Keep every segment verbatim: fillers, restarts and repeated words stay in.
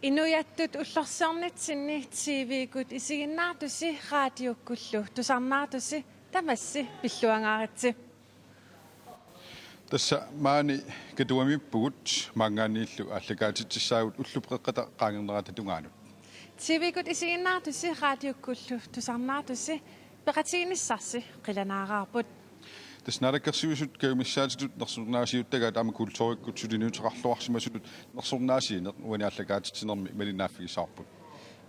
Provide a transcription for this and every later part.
Inuiattut ullorsiornitsinni T V-kkut isiginnaartusi, raadiukkullu tusarnaartusi tamassi pilluangaaritsi. Tassa maani Katuamiippugut, maanngaanniillu aallakaatitsissaagut ullup qeqqata qaangernerata tungaanut. T V-kkut isiginnaartusi, raadiukkullu tusarnaartusi peqatiginissarsi qilanaaraarput. Tassa Naalakkersuisut kajumissaatitut nersornaasiuttagaat aamma kulturikkut suliniuteqarluarsimasutut nersornaasiineq uani aallakaatitsinermi malinnaaffigissavarput.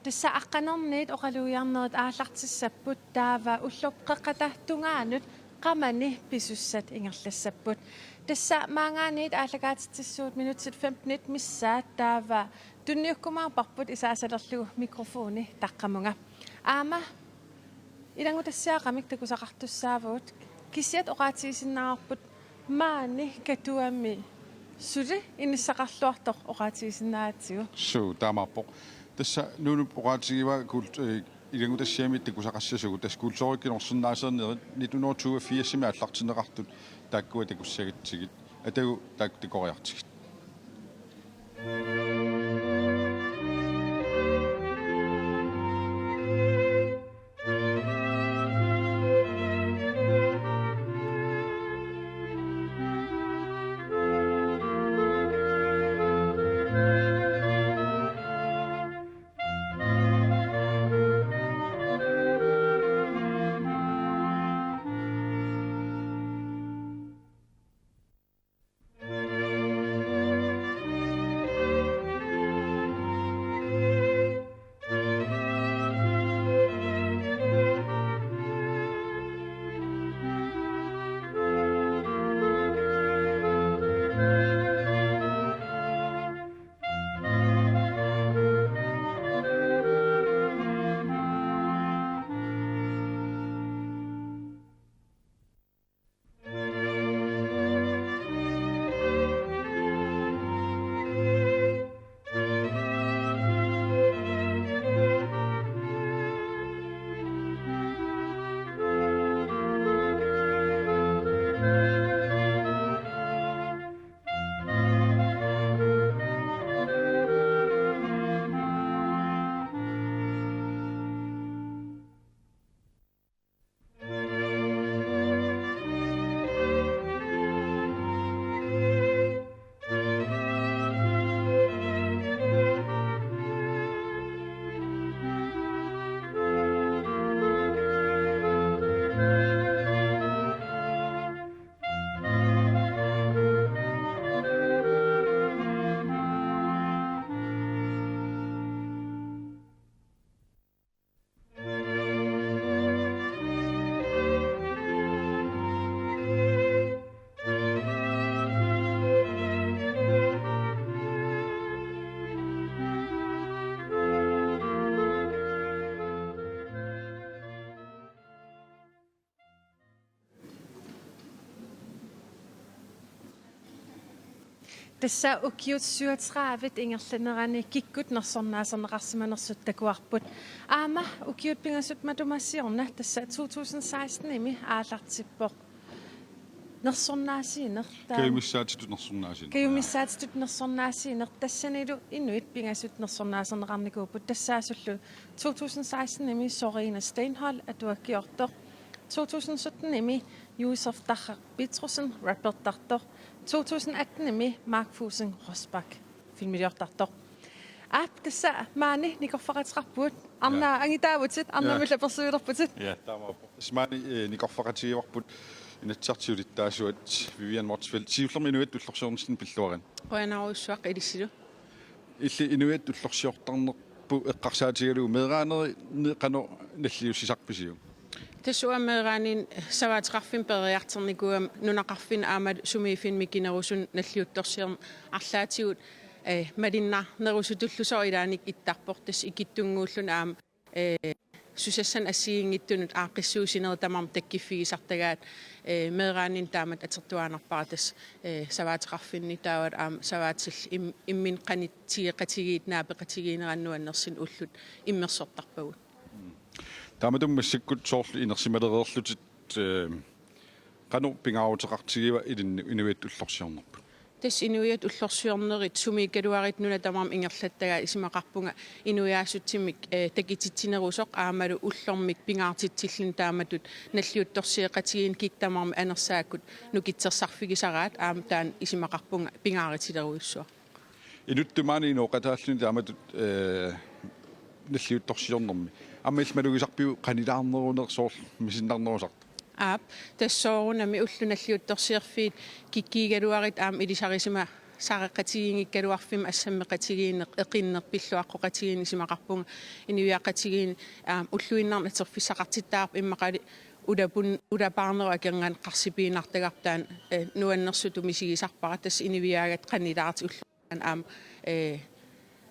Tassa aqqanerniit oqalugiarnerit aallartissapput, taava ullup qeqqata tungaanut qamani pisussat ingerlassapput. Tassa maanngaanniit aallakaatitsissuugut minutsit femtenit missaat, taava tunniukkumaarparput isaasalerlugu mikrofoni taqqamunga. Aamma ilanngutassiaqamik takusaqartussaavugut, kisiat oqaatigisinnaavarput maani Katuami suli inissaqarluartoq oqaatigisinnaagatsigu. Suu, taamaappoq. Tassa Nunup oqaatigivaa kult-, eh, ilanngutassiami takusaqassasugut, tassa kulturikkut nersornaasiinerit nitten hundrede toogfirsimi aallartinneqartut taakkua takussagatsigit. Atagu taakku takoriartigit. Tassa ukiut syvogtredive ingerlanerani kikkut nersornaaserneqarsimanersut takuarput. Aamma ukiut pingasut matuma siorna, tassa to tusind seksten-imi aallartippoq nersornaasiineq. Taam- Kajumissaatitut nersornaasiineq. Kajumissaatitut nersornaasiineq, tassanilu inuit pingasut nersornaaserneqarnikuupput, tassaasullu to tusind seksten-imi Sorina Steenholdt atuakkiortoq, to tusind sytten-imi Josef Tarrak Petrussen rappertartoq, to tusind atten-imi Mark Fussing Rosbach filmiliortartoq. Aap, tassa maani nikorfaqateqarpugut. Arnaq, ja, angitaavutit, arnamut, ja, apersuilerputit. Ja, taamaappoq. Tassa maani, eh, nikorfaqatigivarput Inatsisartut siulittaasuat Vivian Motzfeldt, siullermik Inuiattut Ullorsiornitsinni pilluarit. Qujanarujussuaq ilissilu. Illit Inuiattut Ullorsiortarnerput eqqarsaatigalugu meeraanerit qanoq nalliussisarpisiuk? Tassa uanga meeraaninni savaateqarfimmik peroriartornikuugama nunaqarfinni aamma sumiiffinni mikinerusunut nalliuttorsiorneq arlaatigut, eh, malinnaarnerusutullusoq ilaanni ittarpoq, tassa ikittunnguulluni aamma, eh, susassanik assigiinngitsunut aaqqissuussinerit tamarmik takkuffigisartagaat, eh, meeraaninni taamatut atortuaannarpara tassa, eh, savaateqarfinni taava aamma savaatillu im-, imminut qanoq tikeqatigiit naapeqatigiinnerannik nuannersunik ullut immersortarpagut. Taamatut massakkut soorlu inersimalereerlutit, eh, qanoq pingaaruteqartigiva ilinnut Inuiattut Ullorsiornerput? Tassa inuiaat ullorsiornerit sumiikkaluarit nuna tamarmi ingerlattagaat isumaqarpunga inuiaassutsimik, eh, takititsinerusoq aammalu ullormik pingaartitsilluni taamatut nalliuttorsioqatigiinni kikkut tamarmik anersaakkut nukittorsarfigisaraat aamma taanna isumaqarpunga pingaarutilerujussuaq. Inuttut maani inooqataalluni taamatut, eh, nalliuttorsiornermi. Aamma illit malugisarpiuk qanilaarneruneq soorlu misinnarnerusartoq? Aap, tassa soorunami ullut nalliuttorsiorfiit kikkuugaluarit aamma ilisarisimasareqatigiinngikkaluarfimmi assammeqatigiinneq, eqinneq, pilluaqqoqatigiinneq isumaqarpunga inuiaqatigiinni, aamma ulluinnarni atorfissaqartittaarpoq immaqali ulapun-, ulapaarnerup akornanni qarsipiinnartagarput taanna, eh, nuannersutut misigisarpara tassa inuiaagatta qanilaartut ulloq aamma, eh,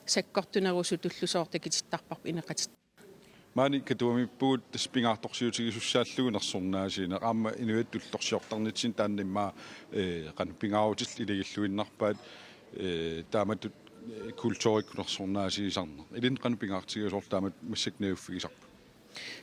sakkortunerusutullu soorlu takutittarparput ineqatit. Maani Katuamiippugut tassa pingaartorsiutigisussaallugu nersornaasiineq aamma inuiattut ullorsiortarnitsinni taanna immaqa, eh, qanoq pingaarutillit ilagilluinnarpaat, eh, taamatut, eh, kulturikkut nersornaasiisarneq. Ilinnut qanoq pingaartigisoq taamatut massakkut najuuffigisarput?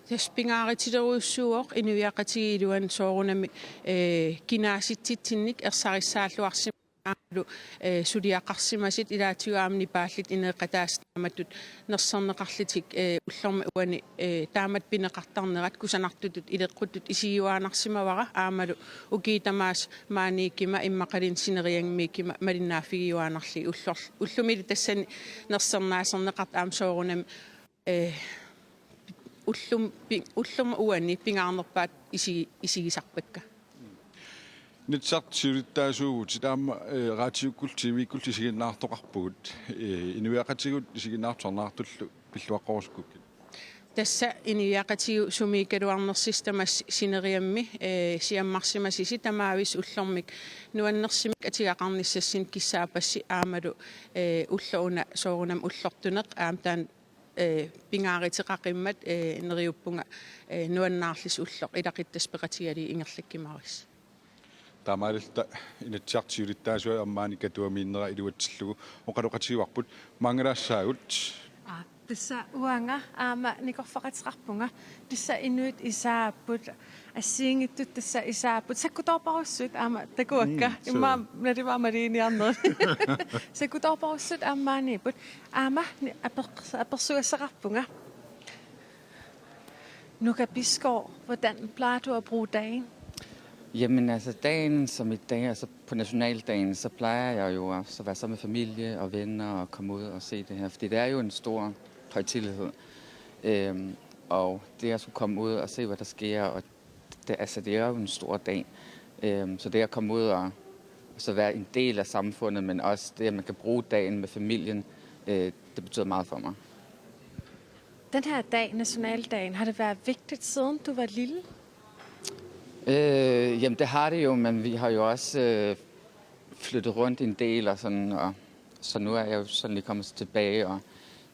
Tassa pingaarutilerujussuuvoq inuiaqatigiit iluanni soorunami, eh, kinaasitsitsinnik ersarissaalluarsimasut aammalu, eh, suliaqarsimasut ilaatigut aamma nipaallutik ineeqataassut taamatut nersorneqarlutik, eh, ullormit uani, eh, taamatut pineqartarnerat kusanartutut ileqqutut isigiuaannarsimavara aammalu ukiut tamaasa maaniikkuma immaqaluunniit sineriammiikkuma malinnaaffigiuaannarlugit ullor-, ullumi tassani nersornaaserneqartut aamma soorunami eh, ullum-, pi-, ullumi uani pingaarnerpaat isi-, isigisarpakka. Inatsisartut siulittaasuuvutit aamma, eh, raatiukkullu T V-kkullu isiginnaartoqarpugut, eh, inuiaqatigiit isiginnaartut tusarnaartullu pilluaqqorusukkukkit. Tassa inuiaqatigiit sumiikkaluarnersisut tamassi sineriammi, eh, siammarsimasasi tamaavisa ullormik nuannersumik atugaqarnissassinnik kissaappassi aammalu, eh, ulloq una soorunami ullortuneq aamma taanna eh, pingaaruteqaqimmat, eh, neriuppunga, eh, nuannaarlusi ulloq ilaquttassat peqatigalugit ingerlakkumaarussi. Taamaalilluta Inatsisartut siulittaasuat aamma maani Katuamiinnera iluatsillugu oqaloqatigivarput, maangalaassaagut. Aa, tassa uanga aamma nikorfaqateqarpunga. Tassa inuit isaapput, assigiinngitsut tassa isaapput. Sakkutoorparussut aamma takuakka. Mm, suu. Immaqa naluara maluginiarnerit. Sakkutoorparussut aamma maaniipput. Aamma ni-, aper-, apersugassaqarpunga. Nuka Bisgaard, hvordan plejer du at bruge dagen? Jamen altså dagen, som i dag, altså på nationaldagen, så plejer jeg jo også at være sammen med familie og venner og komme ud og se det her, fordi det er jo en stor højtidelighed. Øhm, og det at skulle komme ud og se, hvad der sker, og det, altså det er jo en stor dag. Øhm, så det at komme ud og, og så være en del af samfundet, men også det, at man kan bruge dagen med familien, øh, det betyder meget for mig. Den her dag, nationaldagen, har det været vigtigt, siden du var lille? Øh, jamen det har det jo, men vi har jo også øh, flyttet rundt en del, og sådan, og så nu er jeg jo sådan lige kommet tilbage, og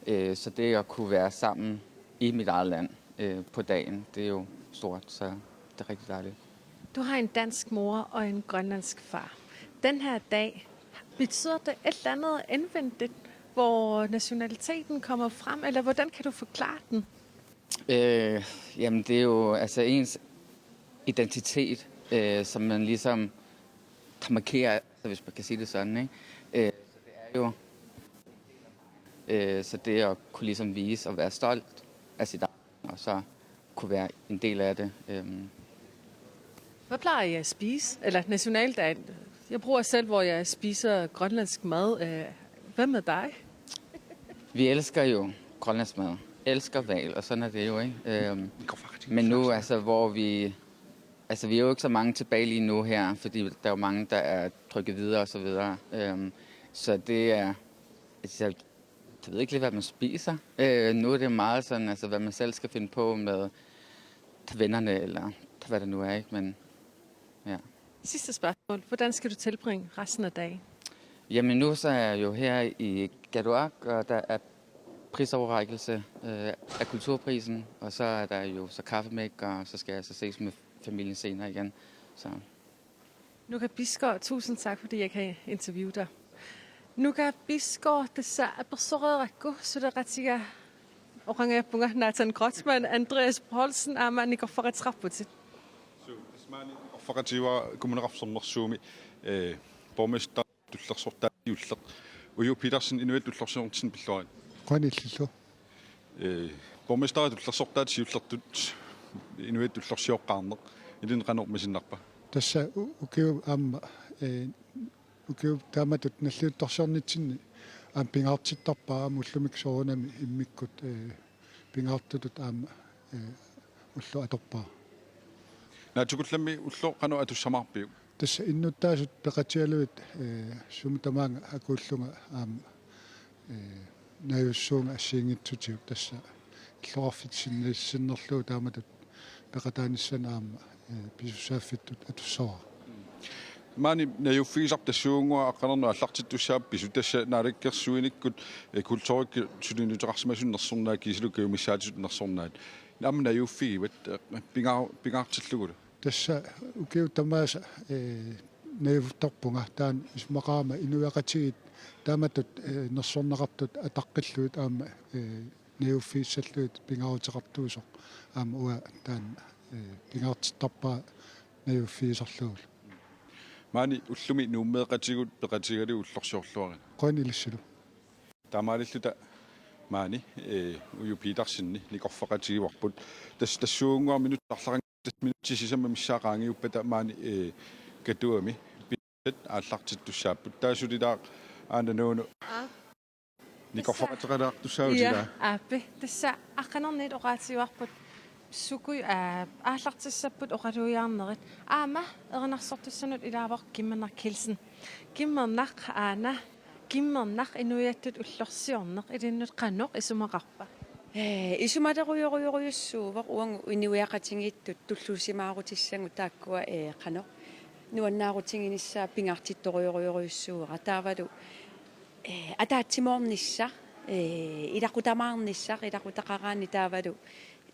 øh, så det at kunne være sammen i mit eget land øh, på dagen, det er jo stort, så det er rigtig dejligt. Du har en dansk mor og en grønlandsk far. Den her dag, betyder det et eller andet indvendigt, hvor nationaliteten kommer frem, eller hvordan kan du forklare den? Øh, jamen, det er jo altså ens identitet, øh, som man ligesom kan markere, altså, hvis man kan sige det sådan, ikke? Øh, så det er jo øh, så det at kunne ligesom vise og være stolt af sit eget, og så kunne være en del af det. Øh. Hvad plejer I at spise? Eller nationaldagen? Jeg bruger selv, hvor jeg spiser grønlandsk mad. Øh, hvad med dig? Vi elsker jo grønlandsk mad. Elsker hval, og sådan er det jo, ikke? Øh, men nu, altså, hvor vi... Altså, vi er jo ikke så mange tilbage lige nu her, fordi der er jo mange, der er trykket videre og så videre. Øh, så det er... Altså, jeg ved ikke lige, hvad man spiser. Øh, nu er det meget sådan, altså, hvad man selv skal finde på med til vennerne, eller hvad det nu er, ikke? Men, ja. Sidste spørgsmål. Hvordan skal du tilbringe resten af dagen? Jamen, nu så er jeg jo her i Gaduak, og der er prisoverrækkelse øh, af kulturprisen, og så er der jo så kaffemælk, og så skal jeg så ses med familien senere igen. Så. Nuka Bisgaard, tusind tak, fordi jeg kan interviewe dig. Nuka Bisgaard, tassa apersoreerakku suleqatiga oqangaappunga Nathan Kreutzmann, Andreas Poulsen, aamma nikorfaqateqarputit. Suu, tassa maani nikorfaqatigaara Kommuneqarfik Sermersuumi, eh, borgmester tullersortaat siulleq. Uju Petersen, Inuiattut Ullorsiornitsinni, pilluarit. Qujanaq illillu. Ee, borgmesteri tullersortaat siullertut Inuiattut Ullorsioqqaarneq. Ilinnut qanoq misinnarpa? Tassa u-, ukiup aamma, ee, ukiup taamatut nalliuttorsiornitsinni aamma pingaartittarpara aamma ullumikkut soorunami immikkut, ee, pingaartutut aamma, ee, ulloq atorpara. Naatsukullammik ulloq qanoq atussamaarpiuk? Tassa innuttaasut peqatigalugit, ee, sumi tamaanga akuullunga aamma, ee, najussuunga assigiinngitsutigut, tassa illoqarfiit sinni-, sinnerlugu taamatut peqataanissannut aamma, ee, pisussaaffittut atussavara. Maani najuffigisarput tassuugunnguaq aqqaneq-marlunnik aallartittussaapput, pisut tassa naalakkersuinikkut, ee, kulturikkut suliniuteqarsimasut nersornaat kiisalu kajumissaatitut nersornaat. Aamma najuffigivat, ee, pingaa-, pingaartillugulu. Tassa ukiut tamaasa, ee, najuttarpunga, taanna isumaqarama inuiaqatigiit taamatut, ee, nersorneqartut ataqqillugit aamma, ee, najuffigissallugit pingaaruteqartuusoq aamma uanga taanna, ee, pingaartittarpara najuffigisarlugulu. Maani ullumi Nuummeeqatigut peqatigalugu ullorsiorluarina. Qujanaq ilissilu. Taamaalilluta maani, ee, Uju Petersenimik nikorfaqatigivarput. Tassa tassuugunnguaq minutsit arlaqanngitsut, minutsit sisamat missaat qaangiuppata maani, ee, Katuami pisat aallartittussaapput. Taava sulilaaq aana Nuunu. Aa. Nikorfaqateqalaartussaavutit, ilaa? Aappi. Tassa aqqaneq-marlunniit oqaatigivarput suku-, aa, aallartissapput oqalugiarnerit. Aamma erinarsortussanut ilaavoq Kimmernaq Kielsen. Kimmernaq aana, Kimmernaq Inuiattut Ullorsiorneq, ilinnut qanoq isumaqarpa? Ee, isumalerujorujorujussuu-, uagut inuiaqatigiittut tulluusimaarutissagut taakkua, ee, qanoq nuannaarutiginissaat pingaartittorujorujorujussuuara. Taavalu, ee, ataatsimoornissaq, ee, ilaqutamaarnissaq, ilaqutaqaraanni taavalu,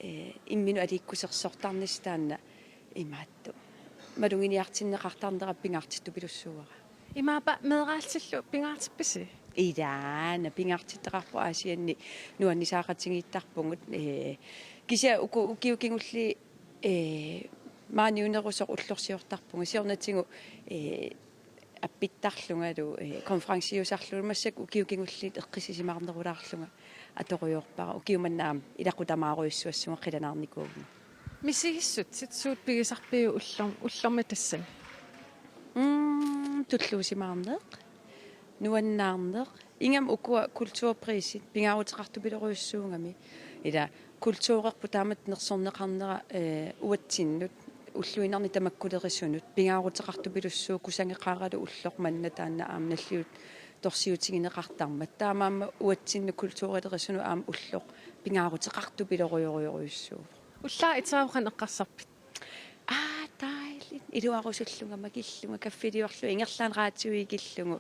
ee, imminut aliikkusersortarnissaq taanna imaattoq maluginiartinneqartarnera pingaartittupilussuuara. Imaappa meeraallutillu pingaartippisi? Ilaana pingaartittoqarpoq, Aasianni nuannisaaqatigiittarpugut, ee, kisianni uku-, ukiut kingulliit, ee, maani unerusoq ullorsiortarpunga, siornatigut, ee, appittarlungalu, ee, konferenciusarlungalu, massakkut ukiut kingulliit eqqissisimaarnerulaarlunga atorujoorpara, ukioq manna aamma ilaqutamaarujussuassunga qilanaarnikuuvunga. Misigissutsit suut pigisarpiuk ullorm-, ullormi tassani? Mm, tulluusimaarneq, nuannaarneq. Ingammik ukua kulturprisit pingaaruteqartupilorujussuugami. Ila kulturerput taamatut nersorneqarnera, ee, uatsinnut, ulluinnarni tamakkulerisunut pingaaruteqartupilussuuvoq, kusageqaaralu ulloq manna taanna aamma nalliuttorsiutigineqartarmat. Taamaammat uatsinnut kulturelerisunut aamma ulloq pingaaruteqartupilorujorujorujussuuvoq. Ullaaq itigaavoq qanoq eqqarsarpit? Aa, dejligt. Iluarusullunga, makillunga, kaffiliorlunga, ingerlaannaq radiui ikillugu.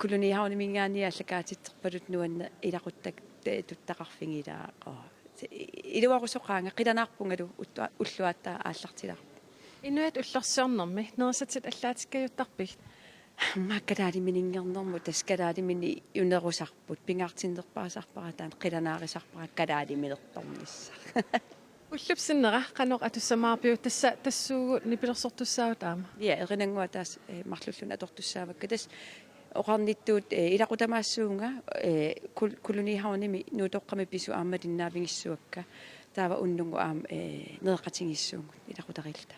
Kolonihavniminngaanniit aallakaatitserpaluttoq nuanneq ilaquttakka, ee, tuttaqarfigilaaq. Oo. Se-, iluarusoqaanga, qilanaarpungalu uttua-, ulloq aatsaat aallartilaarpoq. Inuiattut Ullorsiornermi nerisatit allaatikkaajuttarpigit? Aamma kalaalimininngornermut, tassa kalaalimineq unerusarput, pingaartinnerpaasarpara taanna, qilanaarisarpara kalaaliminertornissaq. Ullup sinnera qanoq atussamaarpiuk, tassa tassuugu nipilersortussaavutit aamma? Ja, erinannguaq taas-, ee, marlullugit atortussaavakka. Tassa oqarnittut, ee, ilaqutamaassuunga, ee, kol-, kolonihavnimi Nuutoqqami pisut aamma malinnaavigissuakka. Taava unnugu aamma, ee, nereqatigiissuugut ilaqutariilluta.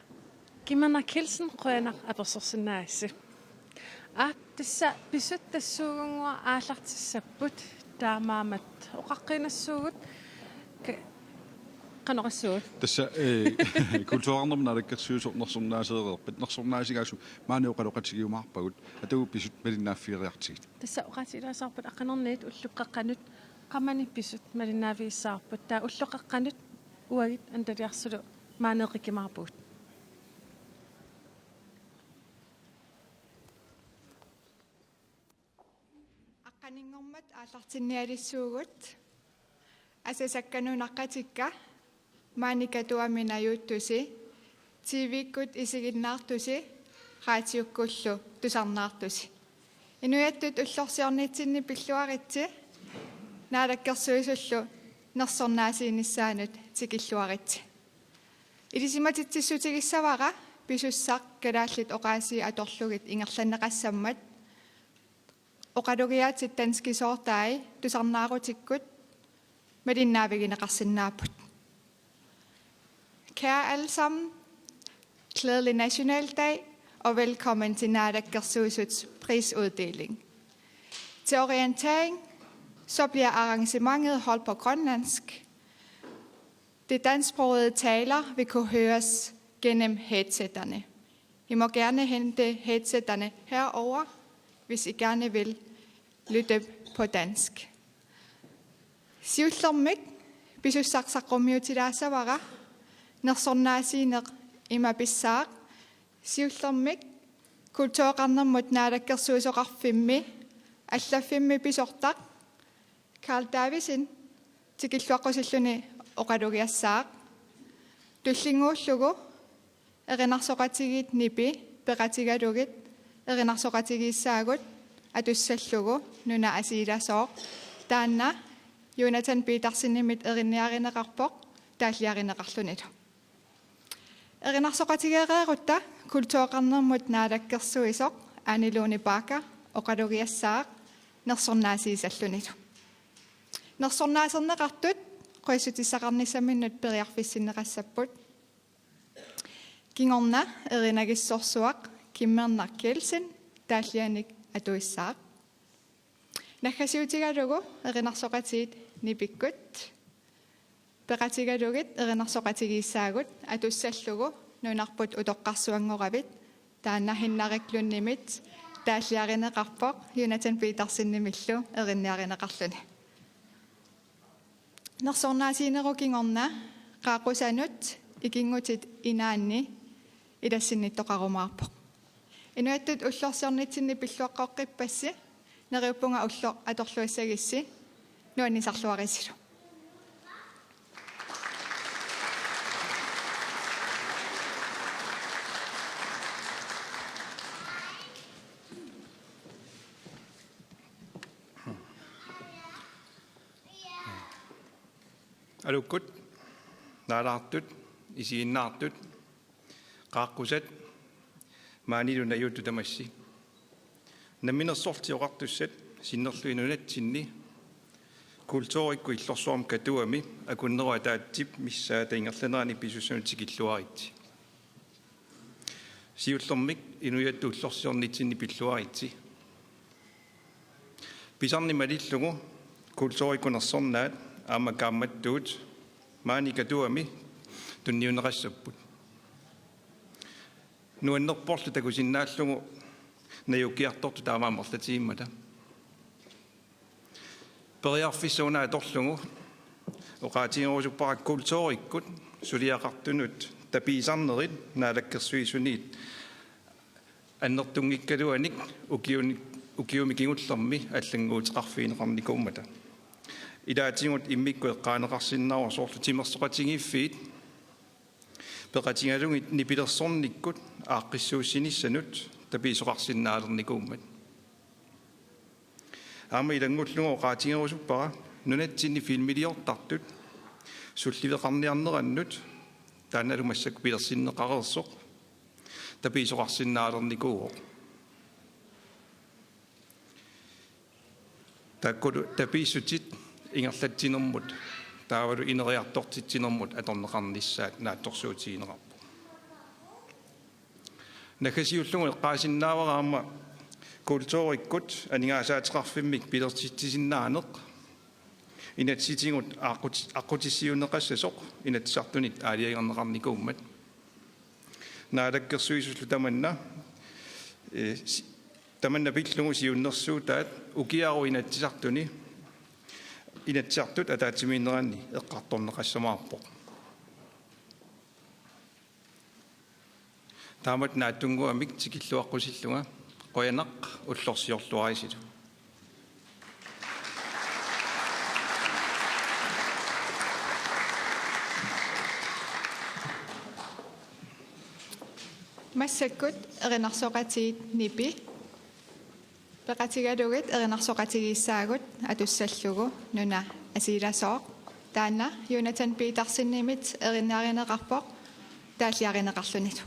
Kimmernaq Kielsen, qujanaq apersorsinnaagassi. Aa, tassa pisut tassuugunnguaq aallartissapput, taamaammat oqaqqinassuugut. Ka-, qanoq oqassuugut? Tassa, ee, kulturernermut naalakkersuisoq nersornaasereerpat, nersornaasigaasut maani oqaloqatigiumaarpagut, atagu pisut malinnaaffigeriartigit. Tassa oqaatigilaassavarput aqqaneq-marlunniit ullup qeqqanut qamani pisut malinnaavigissavarput, taava ulloq qeqqanut uagut Antaliarsulu maani eqikkumaarpugut. Aqqaninngormat aallartinnialissuugut. Asasakka nunaqqatikka, maani Katuami najuuttusi, T V-kkut isiginnaartusi, raatiukkullu tusarnaartusi. Inuiattut Ullorsiornitsinni pilluaritsi, Naalakkersuisullu nersornaasiinissaanut tikilluaritsi. Ilisimatitsissutigissavara pisussaq kalaallit oqaasii atorlugit ingerlanneqassammat, oqalugiaatit danskisoortai tusarnaarutikkut malinnaavigineqarsinnaapput. Kære alle sammen, glædelig nationaldag og velkommen til Naalakkersuisuts prisuddeling. Til orientering, så bliver arrangementet holdt på grønlandsk. De dansksprogede taler vil kunne høres gennem headsetterne. I må gerne hente headsetterne herover, hvis I gerne vil lytte på dansk. Siullermik pisussaq saqqummiutilaassavara nersornaasiineq ima pissaaq: Siullermik kultureqarnermut naalakkersuisoqarfimmi allaffimmi pisortaq Karl Davidsen tikilluaqqusilluni oqalugiassaaq. Tullinnguullugu erinarsoqatigiit nipi peqatigalugit erinarsoqatigiissaagut atussallugu nuna asiilasooq, taanna Jonathan Petersenimit erinniarineqarpoq taalliarineqarlunilu. Erinarsoqatigeereerutta kultureqarnermut naalakkersuisoq Ane Lone Bagger oqalugiassaaq nersornaasiisallunilu. Nersornaaserneqartut qujassutissaqarnissaminnut periarfissinneqassapput. Kingorna erinagissorsuaq Kimmernaq Kielsen taallianik atuissaaq. Naggasiutigalugu erinarsoqatigiit nipikkut peqatigalugit erinarsoqatigiissaagut atussallugu nunarput utoqqarsuanngoravit, taanna Henrik Lundimit taalliarineqarpoq Jonathan Petersenimillu erinniarineqarluni. Nersornaasiinerup kingorna qaaqqusanut ikinngutit inaanni ilassinnittoqarumaarpoq. Inuiattut ullorsiornitsinni pilluaqqoqqippassi neriuppunga ulloq atorluassagissi, nuannisarluarisilu. Aluukkut, naalaartut, isiginnaartut, qaaqqusat, maanilu najuuttut tamassi. Namminersorlutik Oqartussat sinnerlugit nunatsinni kulturikkut illorsuarmi Katuami akunnerup ataatsip missaata ingerlanerani pisussanut tikilluaritsi. Siullermik inuiattut ullorsiornitsinni pilluaritsi. Pisarneq malillugu kulturikkut nersornaat aamma kaammattuut maani Katuami tunniunneqassapput. Nuannerporlu takusinnaallugu najuukkiartortut taama amerlatigimmata. Periarfissaq una atorlugu oqaatigerusuppara kulturikkut suliaqartunut tapiisarnerit naalakkersuisuniit annertunngikkaluanik ukiuni-, ukiumi kingullermi allannguuteqarfigineqarnikuummata. Ilaatigut immikkut eqqaaneqarsinnaavoq soorlu timersoqatigiiffiit peqatigalugit nipilersornikkut aaqqissuussinissanut tapiisoqarsinnaalernikuummat. Aamma ilanngullugu oqaatigerusuppara nunatsinni filmiliortartut sulliveqarniarnerannut, taannalu massakkut pilersinneqareersoq, tapiisoqarsinnaalernikuuvoq. Taakkulu tapiissutit ingerlatsinermut taavalu ineriartortitsinermut atorneqarnissaat naatsorsuutigineqarpoq. Naggasiullugu eqqaasinnaavara aamma kulturikkut aningaasaateqarfimmik pilersitsisinnaaneq inatsisitigut aqqut-, aqqutissiuunneqassasoq Inatsisartunit aalajangerneqarnikuummat. Naalakkersuisullu tamanna, eh, si-, tamanna pillugu siunnersuutaat ukiaru Inatsisartuni, Inatsisartut ataatsimiinneranni eqqartorneqassamaarpoq. Taamatut naatsunnguamik tikilluaqqusillunga, qujanaq, ullorsiorluarisilu. Massakkut erinarsoqatigiit nipi peqatigalugit erinarsoqatigiissaagut atussallugu nuna asiilasooq, taanna Jonathan Petersenimit erinniarineqarpoq taalliarineqarlunilu.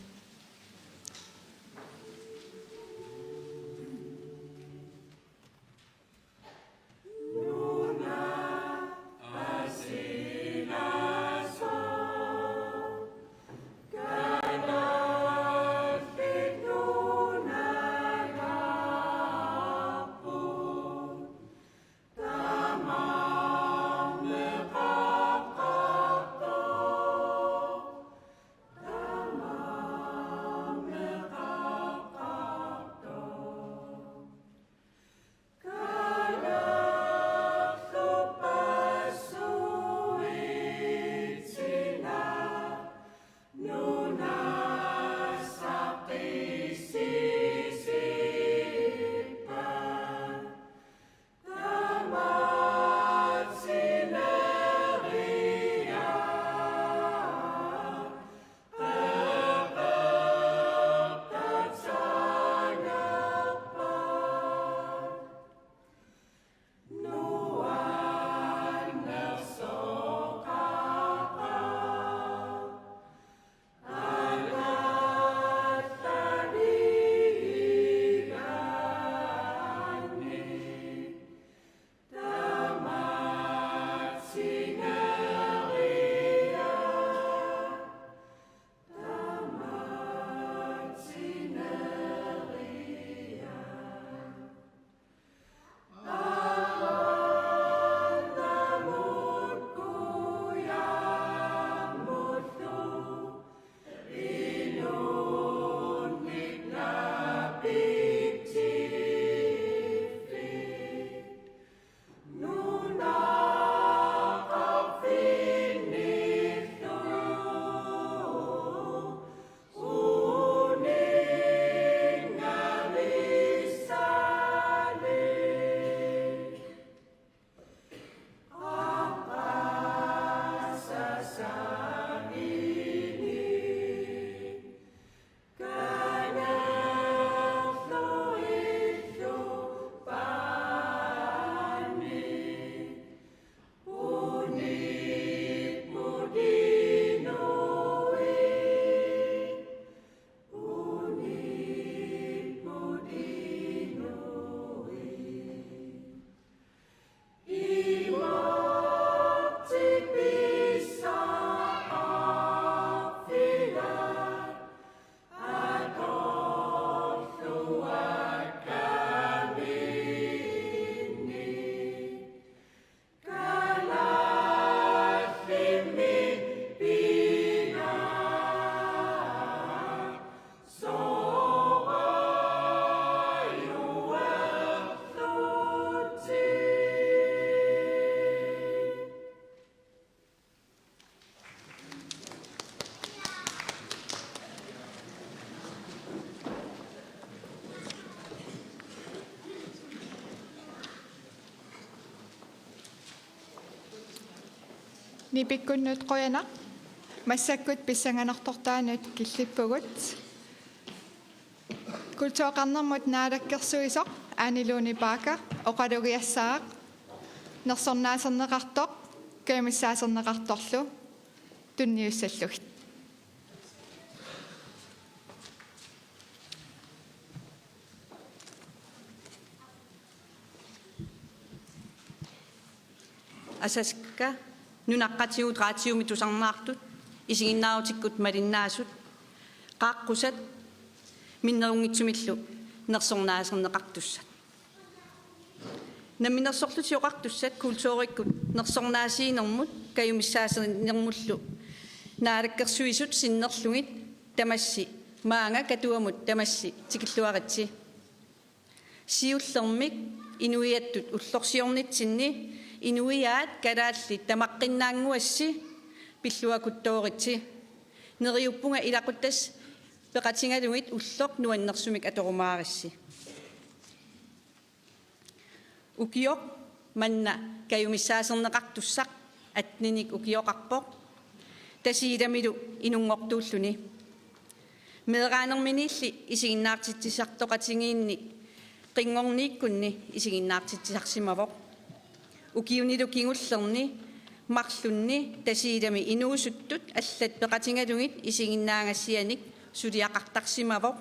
Nipikkunnut qujanaq, massakkut pissanganartortaanut killippugut. Kultureqarnermut naalakkersuisoq Ane Lone Bagger oqalugiassaaq, nersornaaserneqartoq kajumissaaserineqartorlu tunniussallugit. Asasakka, nunaqqatigut raatiumi tusarnaartut, isiginnaarutikkut malinnaasut, qaaqqusat, minnerunngitsumillu nersornaaserneqartussat. Namminersorlutik Oqartussat kulturikkut nersornaasiinermut kajumissaaserinermullu naalakkersuisut sinnerlugit tamassi maanga Katuamut tamassi tikilluaritsi. Siullermik inuiattut ullorsiornitsinni inuiaat kalaallit tamaqqinnaannguassi pilluakuttooritsi. Neriuppunga ilaquttat peqatigalugit ulloq nuannersumik atorumaarissi. Ukioq manna kajumissaaserneqartussaq attenik ukioqarpoq, Tasiilamilu inunngortuulluni. Meeraanerminiilli isiginnaartitsisartoqatigiinni qinngorniikkunni isiginnaartitsisarsimavoq. Ukiunilu kingullerni marlunni Tasiilami inuusuttut allat peqatigalugit isiginnaagassianik suliaqartarsimavoq.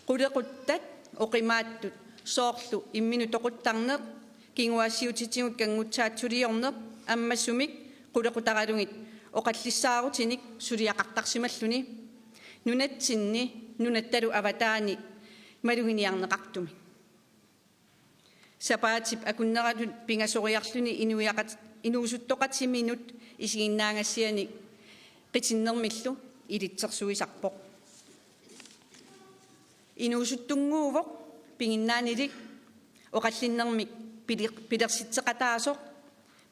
Qulequttat oqimaattut, soorlu imminut toquttarneq, kinguaassiuutitigut kanngutsaatsuliorneq, ammasumik qulequtaralugit oqallissaarutinik suliaqartarsimalluni. Nunatsinni nunattalu avataani maluginiarneqartumik. Sapaatip akunneranut pingasoriarluni inuiaqat-, inuusuttoqatiminut isiginnaagassianik qitinnermillu ilitsersuisarpoq. Inuusuttunnguuvoq piginnaanilik, oqallinnermik pili-, pilersitseqataasoq,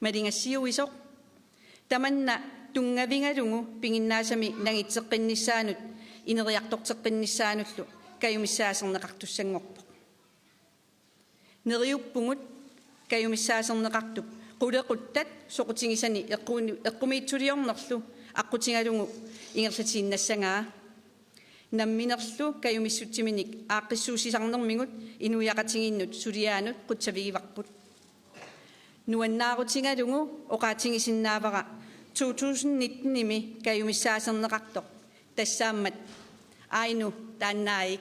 maligassiuisoq. Tamanna tunngavigalugu piginnaasami nangitseqqinnissaanut ineriartorteqqinnissaanullu kajumissaaserneqartussanngorpoq. Neriuppugut kajumissaaserneqartup qulequttat soqutigisani eqqu-, eqqumiitsuliornerlu aqqutigalugu ingerlatiinnassagaa. Namminerlu kajumissutsiminik aaqqissuussisarnermigut inuiaqatigiinnut suliaanut qutsavigivarput. Nuannaarutigalugu oqaatigisinnaavara to tusind nitten-imi kajumissaaserneqartoq, tassaammat Ainu Taannaavik.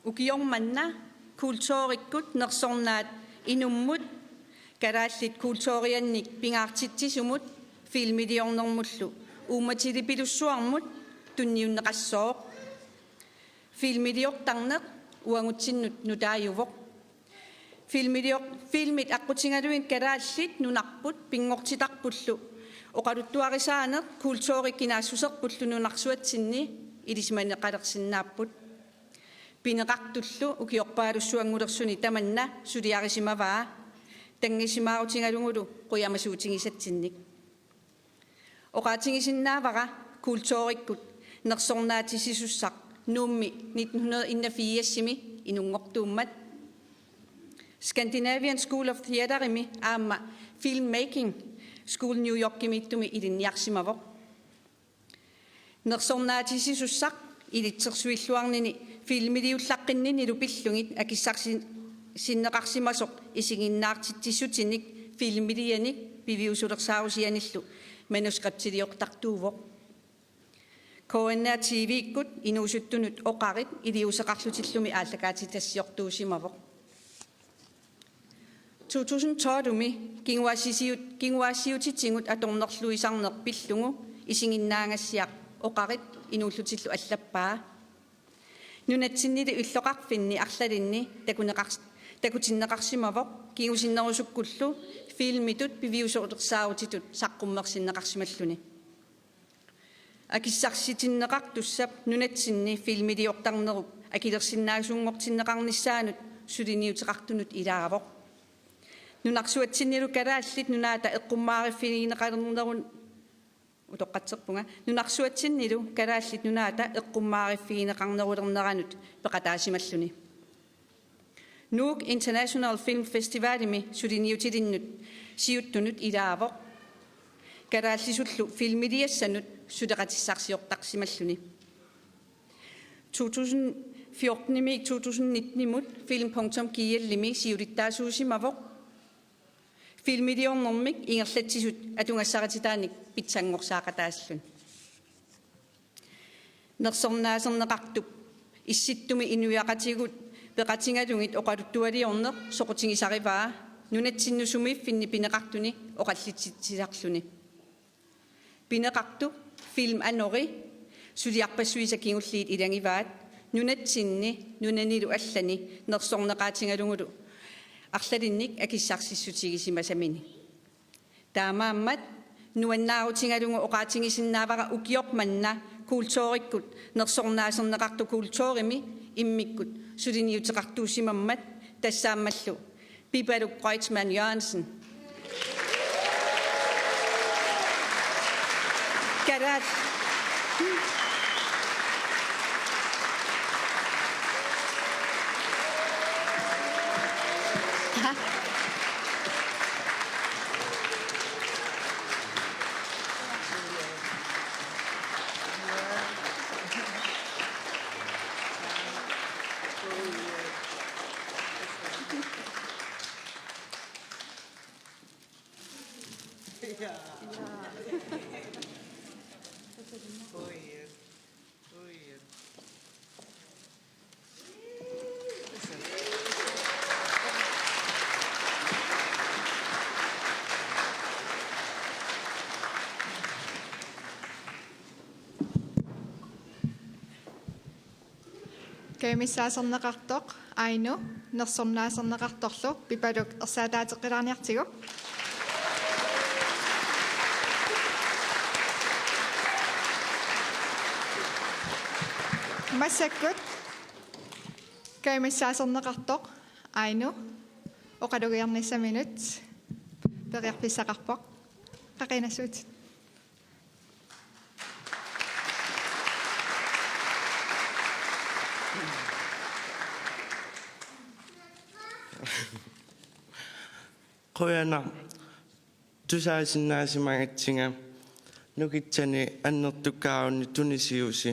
Ukioq manna kulturikkut nersornaat inummut kalaallit kulturiannik pingaartitsisumut filmiliornermullu uummatilipilussuarmut tunniunneqassooq. Filmiliortarneq uagutsinnut nutaajuvoq. Filmilioq-, filmit aqqutigalugit kalaallit nunarput pinngortitarpullu oqaluttuarisaaneq kulturik kinaassuserpullu nunarsuatsinni ilisimaneqalersinnaapput. Pineqartullu ukiorpaalussuanngulersuni tamanna suliarisimavaa, tanngisimaarutigalugulu qujamasuutigisatsinnik. Oqaatigisinnaavara kulturikkut nersornaatitsisussaq Nuummi nitten hundrede enogfirsimi inunngortuummat. Scandinavian School of Theaterimi aamma Filmmaking School New Yorkimiittumi ilinniarsimavoq. Nersornaatitsisussaq ilitsersuilluarnini filmiliullaqqinninilu pillugit akissarsin-, sinneqarsimasoq isiginnaartitsissutinik filmilianik piviusulersaarusianillu manuskriptiliortartuuvoq. K N R T V-kkut inuusuttunut oqarit iliuuseqarlutillumi aallakaatitassiortuusimavoq. To tusind tolv-imi kinguaassiiut-, kinguaassiuutitigut atornerluisarneq pillugu isiginnaagassiaq oqarit inuullutillu allappaa. Nunatsinnilu illoqarfinni arlalinni takuneqars-, takutinneqarsimavoq kingusinnerusukkullu filmitut piviusulersaarutitut saqqummersinneqarsimalluni. Akissarsitinneqartussap nunatsinni filmiliortarnerup akilersinnaasuunngortinneqarnissaanut suliniuteqartunut ilaavoq. Nunarsuatsinnilu Kalaallit Nunaata eqqummaariffigineqalernerun-, utoqqatserpunga, Nunarsuatsinnilu Kalaallit Nunaata eqqummaariffigineqarnerulerneranut peqataasimalluni. Nuuk International Film Festivalimi suliniutilinnut siuttunut ilaavoq. Kalaallisullu filmiliassanut suleqatissarsiortarsimalluni. To tusind fjorten-imiit to tusind nitten-imut film punktum G L-imi siulittaasuusimavoq. Filmiliornermik ingerlatsisut atugassarititaannik pitsanngorsaaqataasilluni. Nersornaaserneqartup Issittumi inuiaqatigiit peqatigalugit oqaluttualiorneq soqutigisarivaa nunatsinnut sumiiffinni pineqartuni oqallitsitsisarluni. Pineqartoq Film Anori suliarpassuisa kingulliit ilagivaat nunatsinni nunanilu allani nersorneqaatigalugulu arlalinnik akissarsissutigisimasamini. Taamaammat nuannaarutigalugu oqaatigisinnaavara ukioq manna kulturikkut nersornaaserneqartoq kulturimi immikkut suliniuteqartuusimammat tassaammallu Pipaluk Kreutzmann Jørgensen. Kalaal-, Kajumissaaserneqartoq Ainu nersornaaserneqartorlu Pipaluk ersaataateqqilaarniartigu. Massakkut kajumissaaserneqartoq Ainu oqalugiarnissaminut periarfissaqarpoq. Qaqinassuutit. Qujanaq tusaasinnaasimagatsigu nukitsanik annertukkaaruni tunisiusi.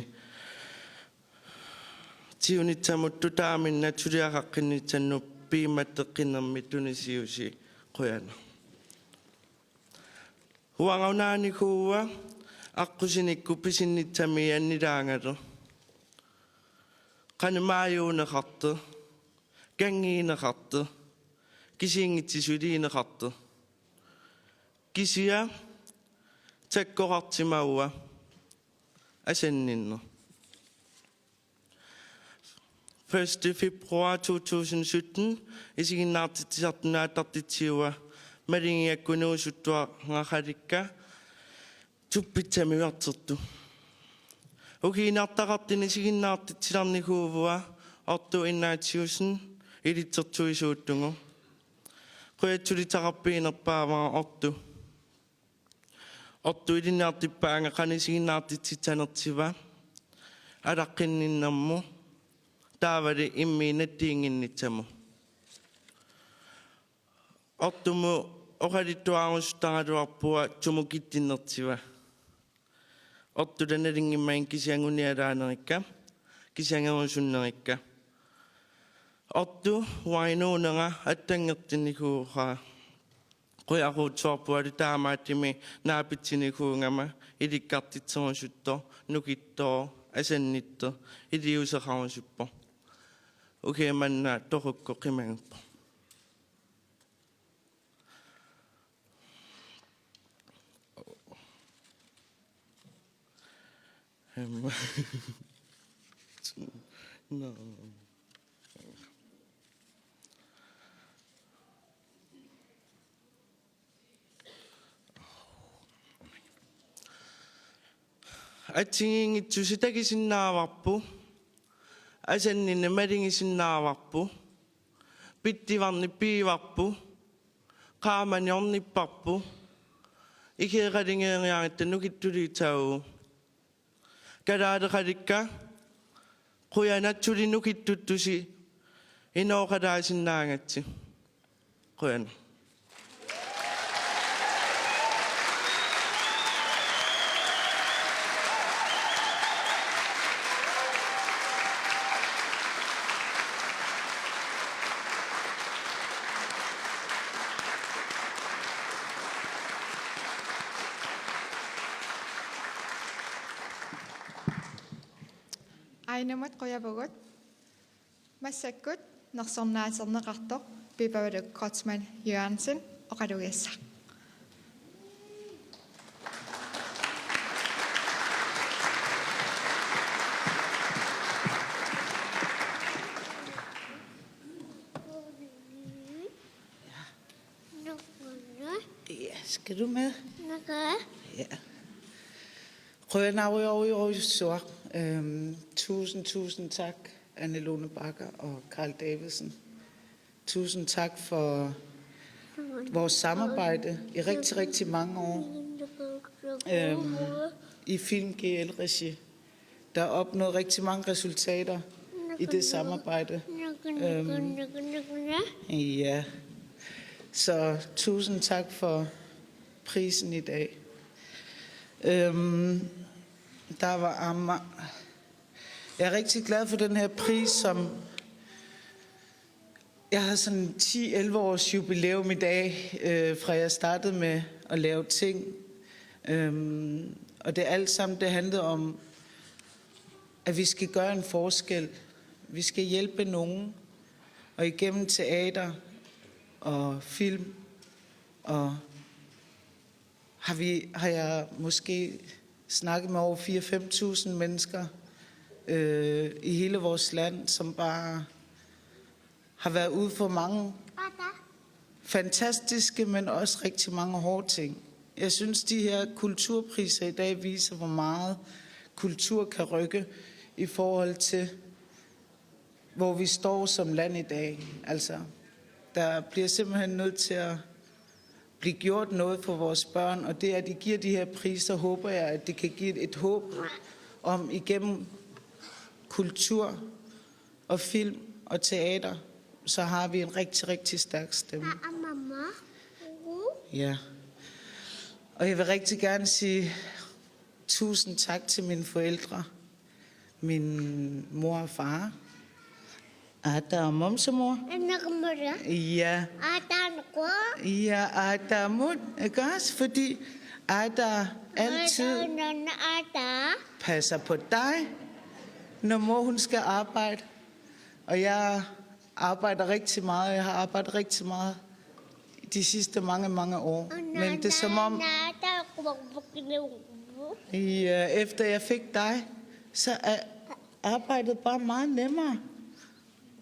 Siunitsamut tutaaminnut suliaqaqqinnitsinni piumassuteqqinnermi tunisiusi qujanaq. Uanga unaanikuua aqqusinikkut pisinnissamiit annilaangalu. Qanoq maajuuneqartoq, kanngineqartoq, kisiinngitsoq sulineqartoq. Kisianni sakkorarsimavunga asanninneq. Første februar to tusind sytten isiginnaartitsisartut naattartitsiua malugigakku inuusuttuaraqalikka suppissami ujartortut. Ukiuliartaqartuni isiginnaartitsilernikuvunga Otto Ignatiussen ilitsersuisuullugu. Qujatsuulissaqarpiunerpaavara Otto. Otto ilinniartippaanga qanoq isiginnaartitsissanersiva alaqqinninnermut taavalu imminnut nattiinnginnissamut. Ottomut oqaluttuarusuttaraluarpunga sumut kitsinnersiva. Ottolla nalunngimmagit kisianni unialaanerikka, kisianni angusunnerikka. Otto uanga inuunera attanngortinnikuuara. Qujaruutsuarpualu taamaattumik naapitsinikuugama ilikkartitserusuttoq, nukittooq, asannittoq, iliuuseqarusuppoq. Ukioq manna torukku qimaguppoq. Em. No. Assigiinngitsusi takusinnaavarput, asanninneq malugisinnaavarput, pitsuarneq piuvarput, qaamani ornipparput, ikeeqalungeeriaratta nukittuliutaavugut. Kalaaleqalukka, qujanaq, suli nukittuttusi inooqalaasinnaagakkit. Qujanaq. Ainumut qujavugut. Massakkut nersornaaserneqartoq Pipaluk Kreutzmann Jørgensen oqalugiassaaq. Ja, skal du med? Ja. Qujanarujorujussuaq. Øhm, tusind, tusind tak, Anne Lone Bagger og Carl Davidsen. Tusind tak for vores samarbejde i rigtig, rigtig mange år, øhm, i Film G L-regi. Der er opnået rigtig mange resultater i det samarbejde. Øhm, ja. Så tusind tak for prisen i dag. Øhm, der var Amma. Jeg er rigtig glad for den her pris, som jeg har sådan ti elleve års jubilæum i dag, øh, fra jeg startede med at lave ting. Øhm, og det alt sammen, det handlede om, at vi skal gøre en forskel. Vi skal hjælpe nogen. Og igennem teater og film og har vi, har jeg måske snakket med over fire fem tusind mennesker, øh, i hele vores land, som bare har været ude for mange fantastiske, men også rigtig mange hårde ting. Jeg synes, de her kulturpriser i dag viser, hvor meget kultur kan rykke i forhold til, hvor vi står som land i dag. Altså, der bliver simpelthen nødt til at blive gjort noget for vores børn, og det, at I giver de her priser, håber jeg, at det kan give et, et håb om, igennem kultur og film og teater, så har vi en rigtig, rigtig stærk stemme. Ja. Og jeg vil rigtig gerne sige tusind tak til mine forældre, min mor og far. Aata og momsemor. Nakamura. Ja. Aata nako. Ja, aata mut, ikke også? Fordi aata altid passer på dig, når mor hun skal arbejde. Og jeg arbejder rigtig meget. Jeg har arbejdet rigtig meget de sidste mange, mange år. Men det er som om, ja, efter jeg fik dig, så er arbejdet bare meget nemmere.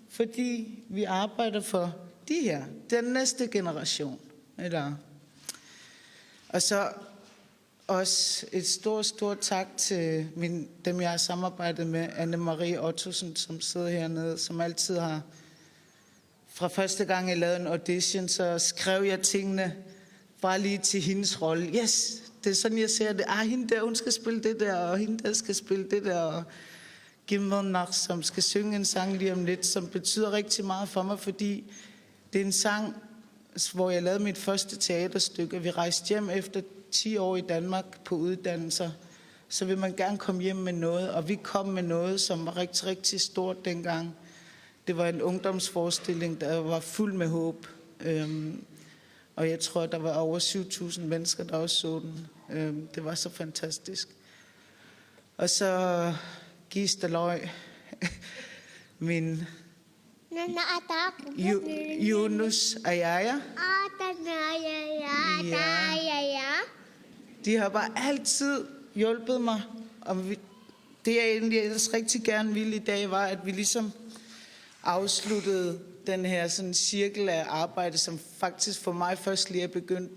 Fordi vi arbejder for de her, den næste generation. Eller, og så også et stort, stort tak til min, dem, jeg har samarbejdet med, Anne Marie Ottosen, som sidder hernede, som altid har, fra første gang jeg lavede en audition, så skrev jeg tingene bare lige til hendes rolle. Yes, det er sådan, jeg ser det. Ah, hende der, hun skal spille det der, og hende der skal spille det der. Og Gimmernak, som skal synge en sang lige om lidt, som betyder rigtig meget for mig, fordi det er en sang, hvor jeg lavede mit første teaterstykke. Vi rejste hjem efter ti år i Danmark på uddannelser. Så vil man gerne komme hjem med noget, og vi kom med noget, som var rigtig, rigtig stort dengang. Det var en ungdomsforestilling, der var fuld med håb. Øhm, Og jeg tror, der var over syv tusind mennesker, der også så den. Øhm, det var så fantastisk. Og så Gis Daløj, min Nana Attack. Ju-, Yunus Ayaya. Attack, ja, ja, ja, Ja. Attack, ja, ja. De har bare altid hjulpet mig. Og vi, det, jeg egentlig ellers rigtig gerne ville i dag, var, at vi ligesom afsluttede den her sådan cirkel af arbejde, som faktisk for mig først lige er begyndt.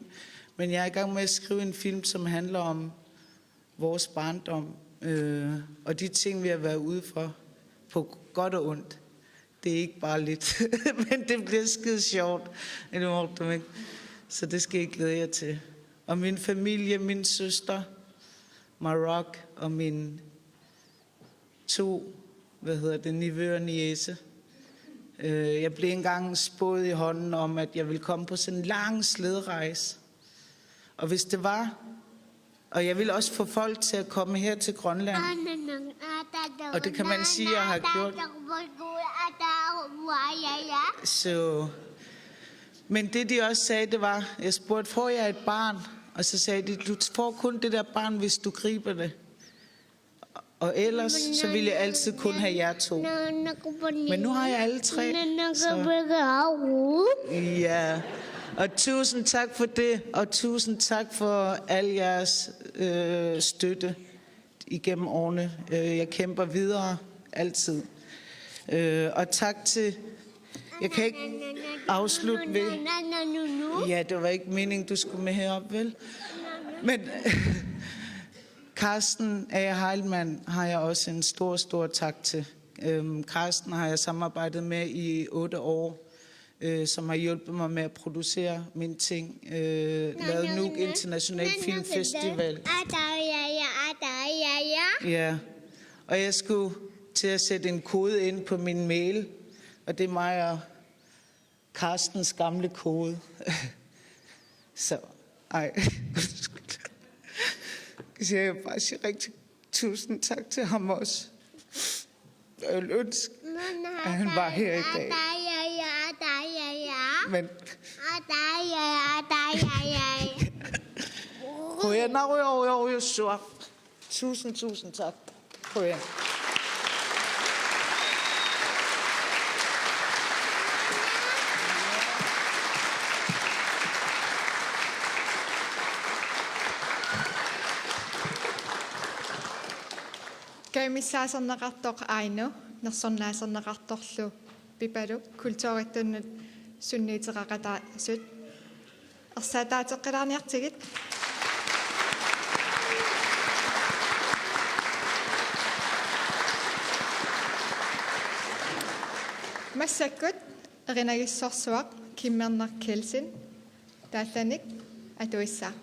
Men jeg er i gang med at skrive en film, som handler om vores barndom, øh, og de ting, vi har været ude for, på godt og ondt. Det er ikke bare lidt, men det bliver skide sjovt. Er det morsomt, ikke? Så det skal I glæde jer til. Og min familie, min søster, Marok og min to, hvad hedder det, nevøer og niece. Øh, jeg blev engang spået i hånden om, at jeg ville komme på sådan en lang slæderejse. Og hvis det var, og jeg ville også få folk til at komme her til Grønland. Og det kan man sige, jeg har gjort. Så, men det de også sagde, det var, jeg spurgte, får jeg et barn? Og så sagde de, du får kun det der barn, hvis du griber det. Og ellers, så vil jeg altid kun have jer to. Men nu har jeg alle tre, så ja. Og tusind tak for det, og tusind tak for al jeres øh, støtte igennem årene. Øh, jeg kæmper videre, altid. Øh, og tak til... Jeg kan ikke afslutte ved... Ja, det var ikke meningen, du skulle med herop, vel? Men Carsten A. Heilmann har jeg også en stor, stor tak til. Øhm, Carsten har jeg samarbejdet med i otte år, øh, som har hjulpet mig med at producere mine ting. Øh, lavet Nuuk International Film Festival. Ja, og jeg skulle til at sætte en kode ind på min mail, og det er mig og Carstens gamle kode. Så, ej. Så jeg vil bare sige rigtig tusind tak til ham også. Jeg ville ønske, at han var her i dag. Men Qujanarujorujussuaq. Tusind, tusind tak. Qujan. Kajumissaasarneqartoq Aino, nersornaaserneqartorlu Pipaluk, kulturittunnut sunniuteqaqataasut. Ersaataateqqilaarniartigit. Massakkut erinagussorsuaq Kimmernaq Kelsen taallanik atuissaaq.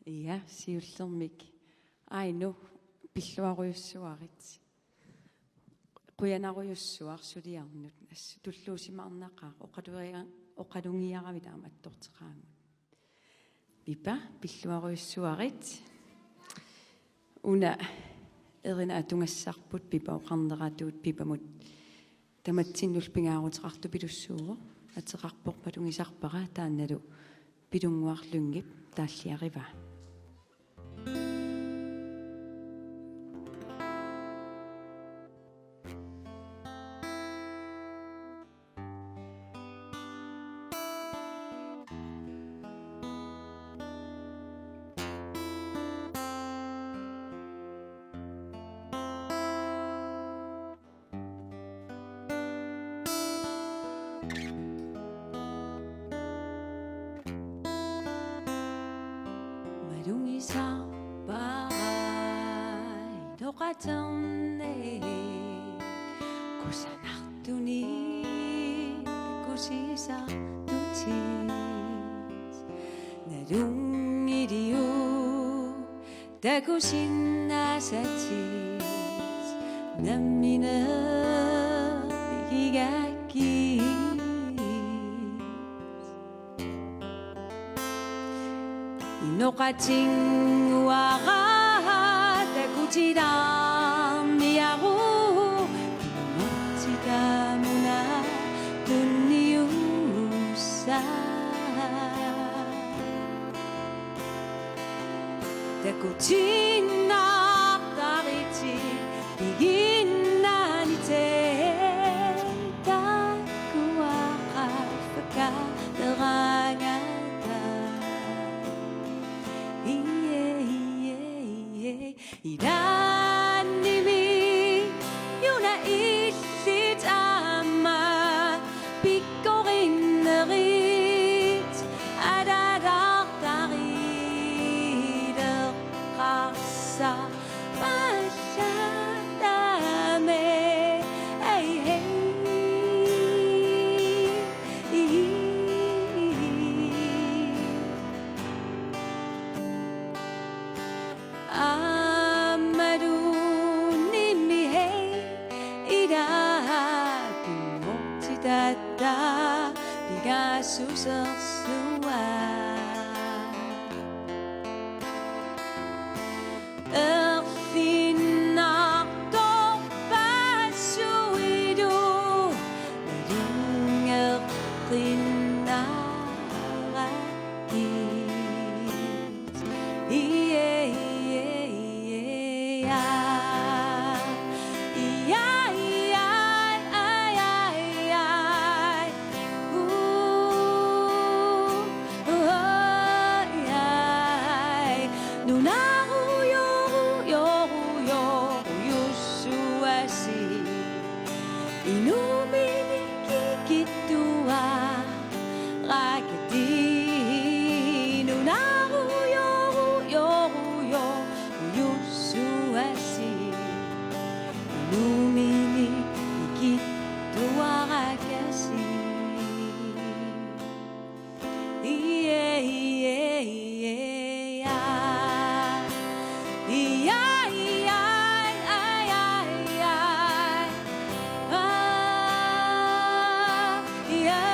Ja, siullermik. Aino, pilluarujussuarit. Qujanarujussuaq suliarnut. Assut tulluusimaarnaqaaq, oqalugia-, oqalugiaravit aamma attorteqaagut. Pipa, pilluarujussuarit. Una erina atugassarput Pipa oqarneratut Pipamut tamatsinnullu pingaaruteqartupilussuuvoq, ateqarpoq Malugisarpara, taannalu Pilunnguaq Lyngep taalliarivaa. Malugisarpara iloqaterneq kusanartunik takusisartutit. Nalunngiliuk takusinnaasatit nammineq pigigaakkit. Inoqatinnguara takutilaarniaruit, immortitamuna tunniussaq. Takutiinnartaritit piginnanitit takuaqarfakka nerangata. Ie, ie, ie. Ilaannimi una illit aamma pikkorinnerit alalartarileqqarsaq pallalami. Ei, ei. Aammalu nimmihei ila pimmortitatta pingaassusersuaq. Erlinnartorpassuit ilungertinnarakku. Ie, ie, ie, ia. Ia, ia, ai, ai, ai. Uu, uu, ai, ai. Nunarujorujorujoru ujussuasi. Inummini kikittuarakkit. Nunarujorujorujoru ujussuasi. Inummini kikittuarakkasi. Ie, ie, ie, ia. Ia, ia, ai, ai, ai. Ah, ia,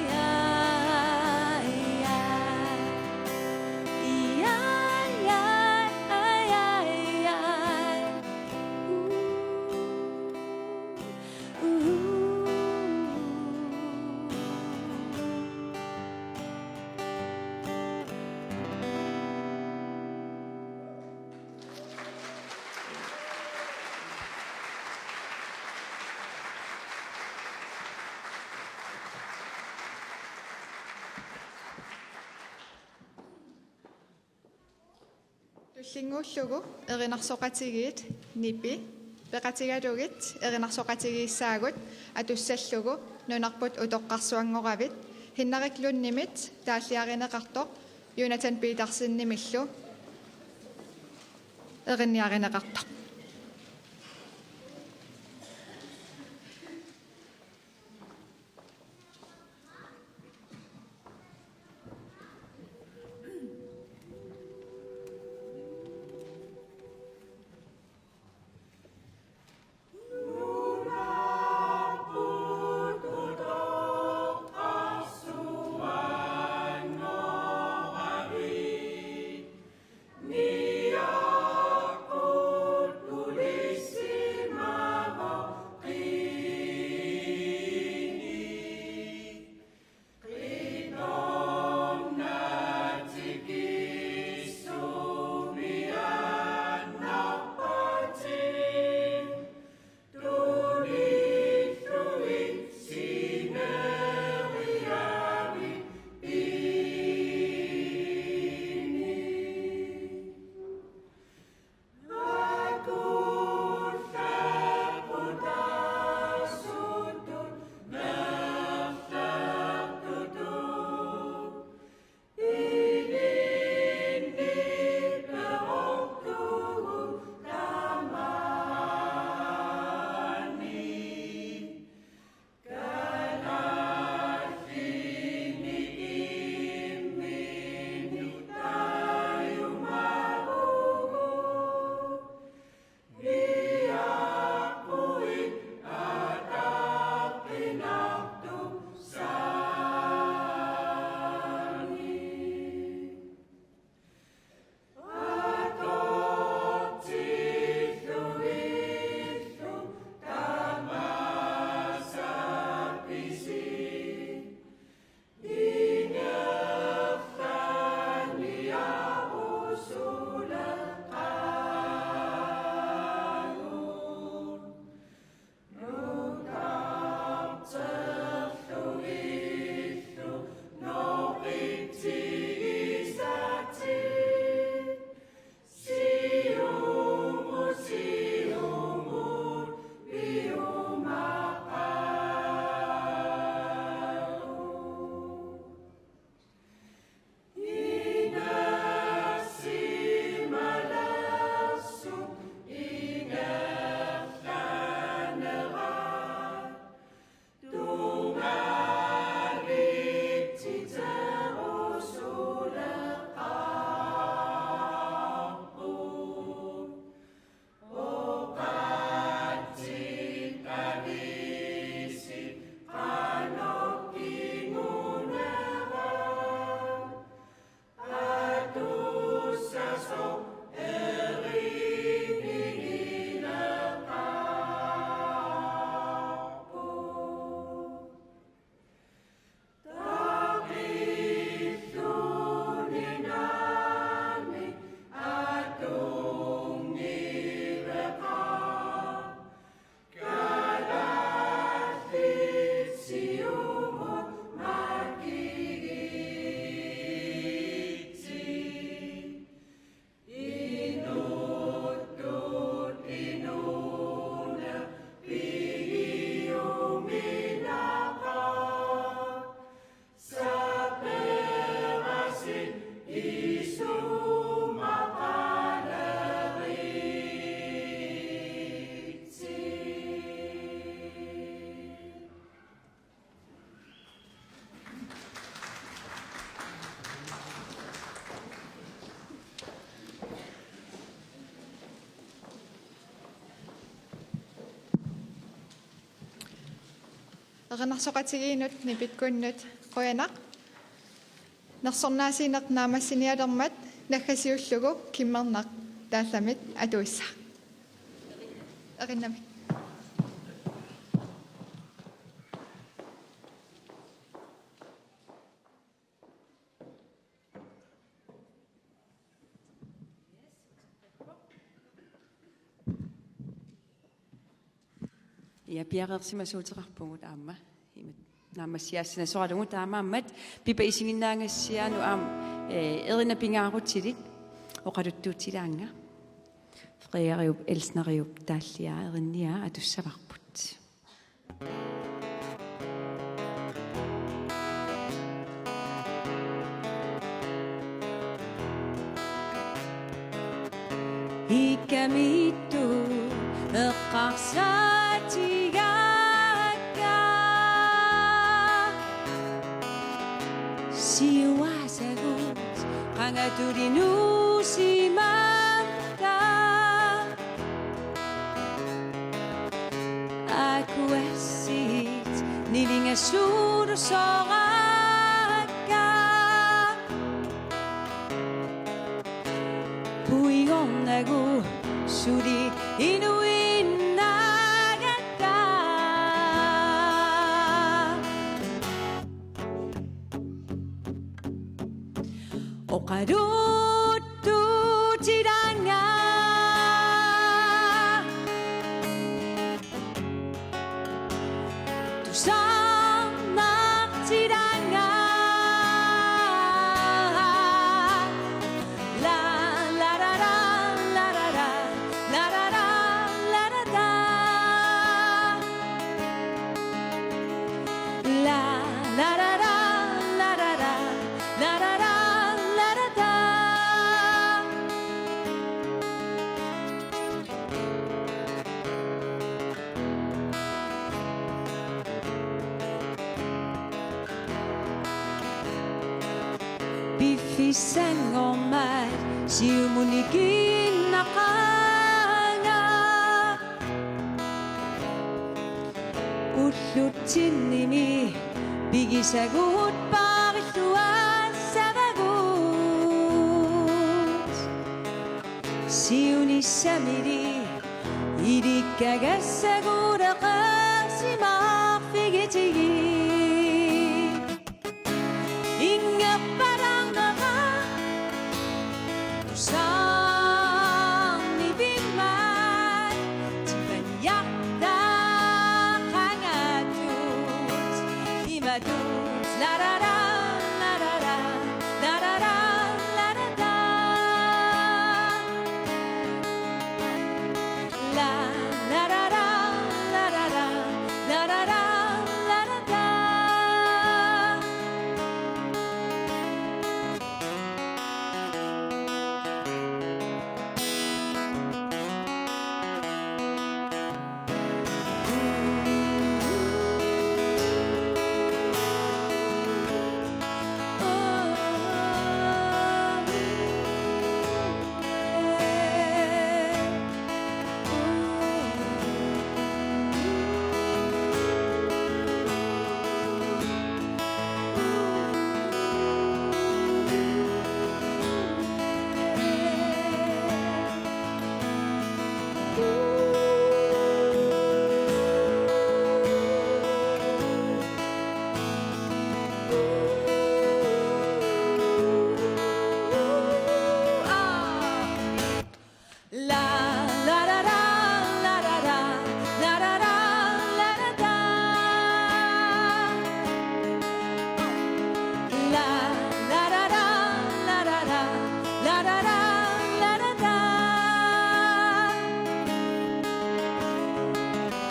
ia, ia. Ia, ia, ai, ai, ai. Uu, uu. Tullinnguullugu erinarsoqatigiit, nipi, peqatigalugit erinarsoqatigiissaagut atussallugu nunarput utoqqarsuanngoravit, Henrik Lundimit taalliarineqartoq Jonathan Petersenimillu erinniarineqartoq. Erinarsoqatigiinnut nipikkunnut qujanaq. Nersornaasiineq naammassinialermat naggasiullugu Kimmernaq taallamit atuissaaq. Erinnamik. Ja, piareersimasuuteqarpugut aamma. Imat naammassiaassinnasoralugu, taamaammat Pippa isiginnaagassiaanut aamma, eh, erinat pingaarutilik oqaluttuutilaannga. Frederiup Elsneriup taalliaa erinniaa atussavarput. Ikamiittoq eqqarsaatigaakka. Siuaasagut qangatut inuusimannga. Akuassiit nivingaasuulusooraakka. Puigornagu suli inuinnaagatta. Oqaluttuutilaannga. Tusarnaartilaannga. La, la, la, la, la, la, la, la, la, la, la, la, la. La, la, la, la, la, la, la, la, la, la, la, la, la. Piffissanngormat siumut nikinnaqqaanga. Ullutsinnimi pigisagut paarilluassavagut. Siunissamili ilikkagassagulaqaasimaarfigitigit. Ingerpalaarnera tusarniarpimmat, tipaniartaq qangatut imatut. La, la, la, la, la, la, la, la, la, la, la, la. La, la, la, la, la, la, la, la, la, la, la, la, la.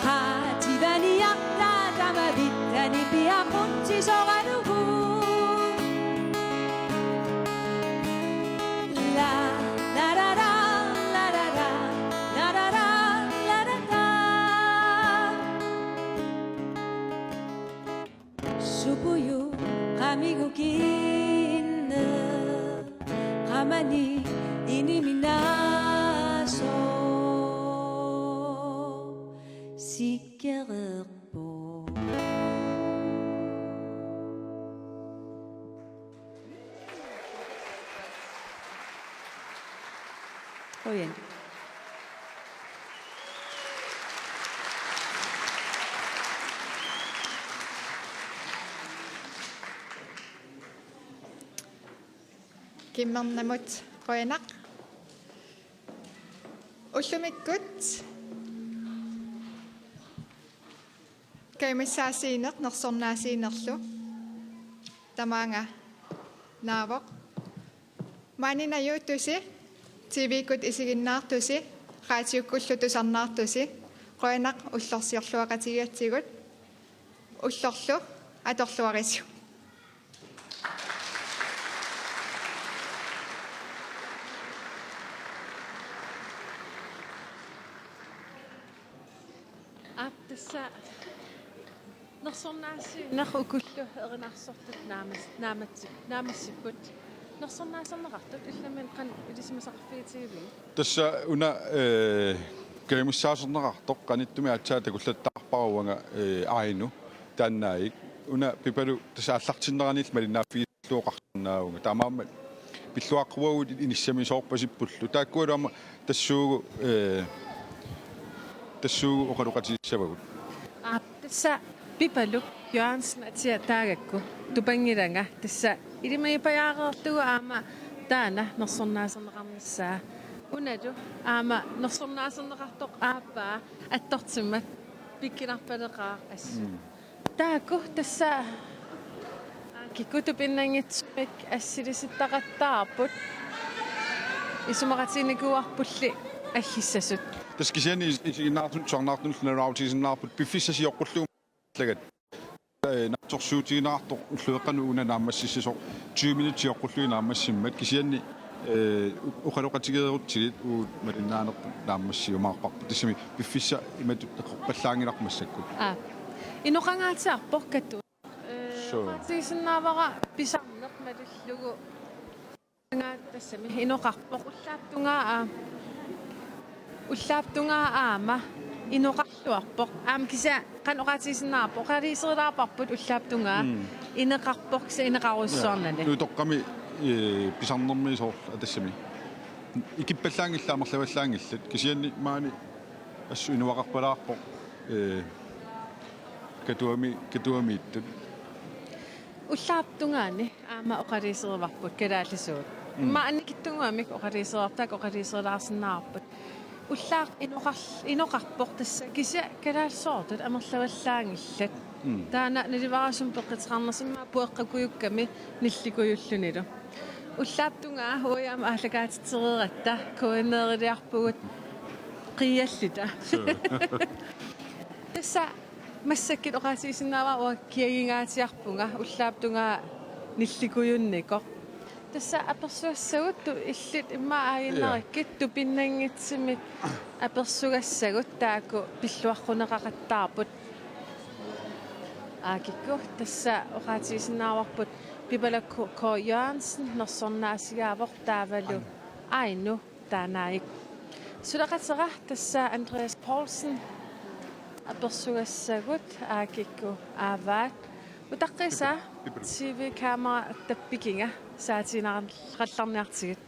Qativaniarta tamavittani piaqutsisoralugu. La, la, la, la, la, la, la, la, la, la, la, la, la. Supuju qamigukinne qamani iniminaasoq sikkereerpoq. Qujan. Kimmernamut qujanaq. Ullumikkut kajumissaasiineq nersornaasiinerlu tamaanga naavoq. Maani najuuttusi, T V-kkut isiginnaartusi, raatiukkullu tusarnaartusi, qujanaq ullorsiorluaqatigigatsigut, ullorlu atorluarisiuk. Aap, tassa nersornaasiineq ukullu erinarsortut naamas-, naamatsi-, naammassipput. Nersornaaserneqartut ilami qanoq ilisimasaqarfigitigiviuk? Tassa una, eh, kajumissaaserneqartoq qanittumi aatsaat takullattaarpara uanga, eh, Ainu taannaavik. Una Pipalu tassa aallartinneraniilli malinnaaffigisorlugu oqarsinnaavunga. Taamaammat pilluaqquagut inissamisoorpasippullu. Taakkualu aamma tassuugu, eh, tassuugu oqaloqatigissavagut. Aap, tassa Pipalu Jørgensen atia taagakku tupanngilanga, tassa ilimagipajaareerlugu aamma taanna nersornaaserneqarnissaa. Unalu aamma nersornaaserneqartoq aappaa attortimmat pikkunarpaleqaaq assut. Mm. Taakku tassa kikkut tupinnanngitsumik assilisittaqattaarput, isumaqatiginikuuarpulli allissasut. Tassa kisianni is-, isiginnaartut tusarnaartunullu nalunaarutigisinnaarput piffissaq sioqqullugu allagat. Eh, naatsorsuutigineqartoq ullueqqanut una naammassissasoq tyve minutsit sioqqullugit naammassimmat kisianni, eh, u-, oqaloqatigeerutsigit uagut malinnaanerput naammassiumaarparput. Tassami piffissaq imatut eqqorpallaanngilarput massakkut. Aa. Inoqangaatsiarpoq Katu. Eh, suu. Oqaatigisinnaavara pisarneq malillugu. Tassami inoqarpoq ullaap tungaa, aa, ullaap tungaa aamma inoqarluarpoq. Aamma kisianni qanoq oqaatigisinnaarpoq, oqaluuserilaarparput ullaap tungaa. Mm. Ineqarpoq kisianni ineqarujussuarnani. Ja. Utoqqami, eh, pisarnermi soorlu, aa, tassami. Ikippallaanngillat, amerlavallaanngillat. Kisianni maani assut inuaqarpalaarpoq, eh, Katuami, Katuamiittut. Ullaap tungaani aamma oqaluuserivarput kalaallisuut. Mm. Immaqa annikitsunnguamik oqaluuserivarput, taakku oqaluuserilaarsinnaavarput. Ullaaq inoqar-, inoqarpoq tassa kisianni kalaallisoortut amerlavallaanngillat. Mm. Taanna naluara sumut peqquteqarnersoq immaqa pueqqakujukkami nillikujullunilu. Ullaap tungaa uagut aamma aallakaatitsereeratta K N R-iliarpugut qiialluta. Suu. Tassa massakkut oqaatigisinnaavara uanga kiagingaatsiarpunga ullaap tungaa nillikujunnikoq. Tassa apersugassagut tu-, illit immaqa aaginnarikkit, ja, tupinnanngitsumik apersugassagut taakku pilluaqquneqaqattaarput. Aa, kikkut tassa oqaatigisinnaavarput Pipaluk K. Jørgensen nersornaasigaavoq taavalu Ainu. Ainu taannaavik. Suleqatera tassa Andreas Poulsen apersugassagut, aa, kikkut aavaat. Utaqqisa T V-kamera tappikinga saatiinnarallarniartigit.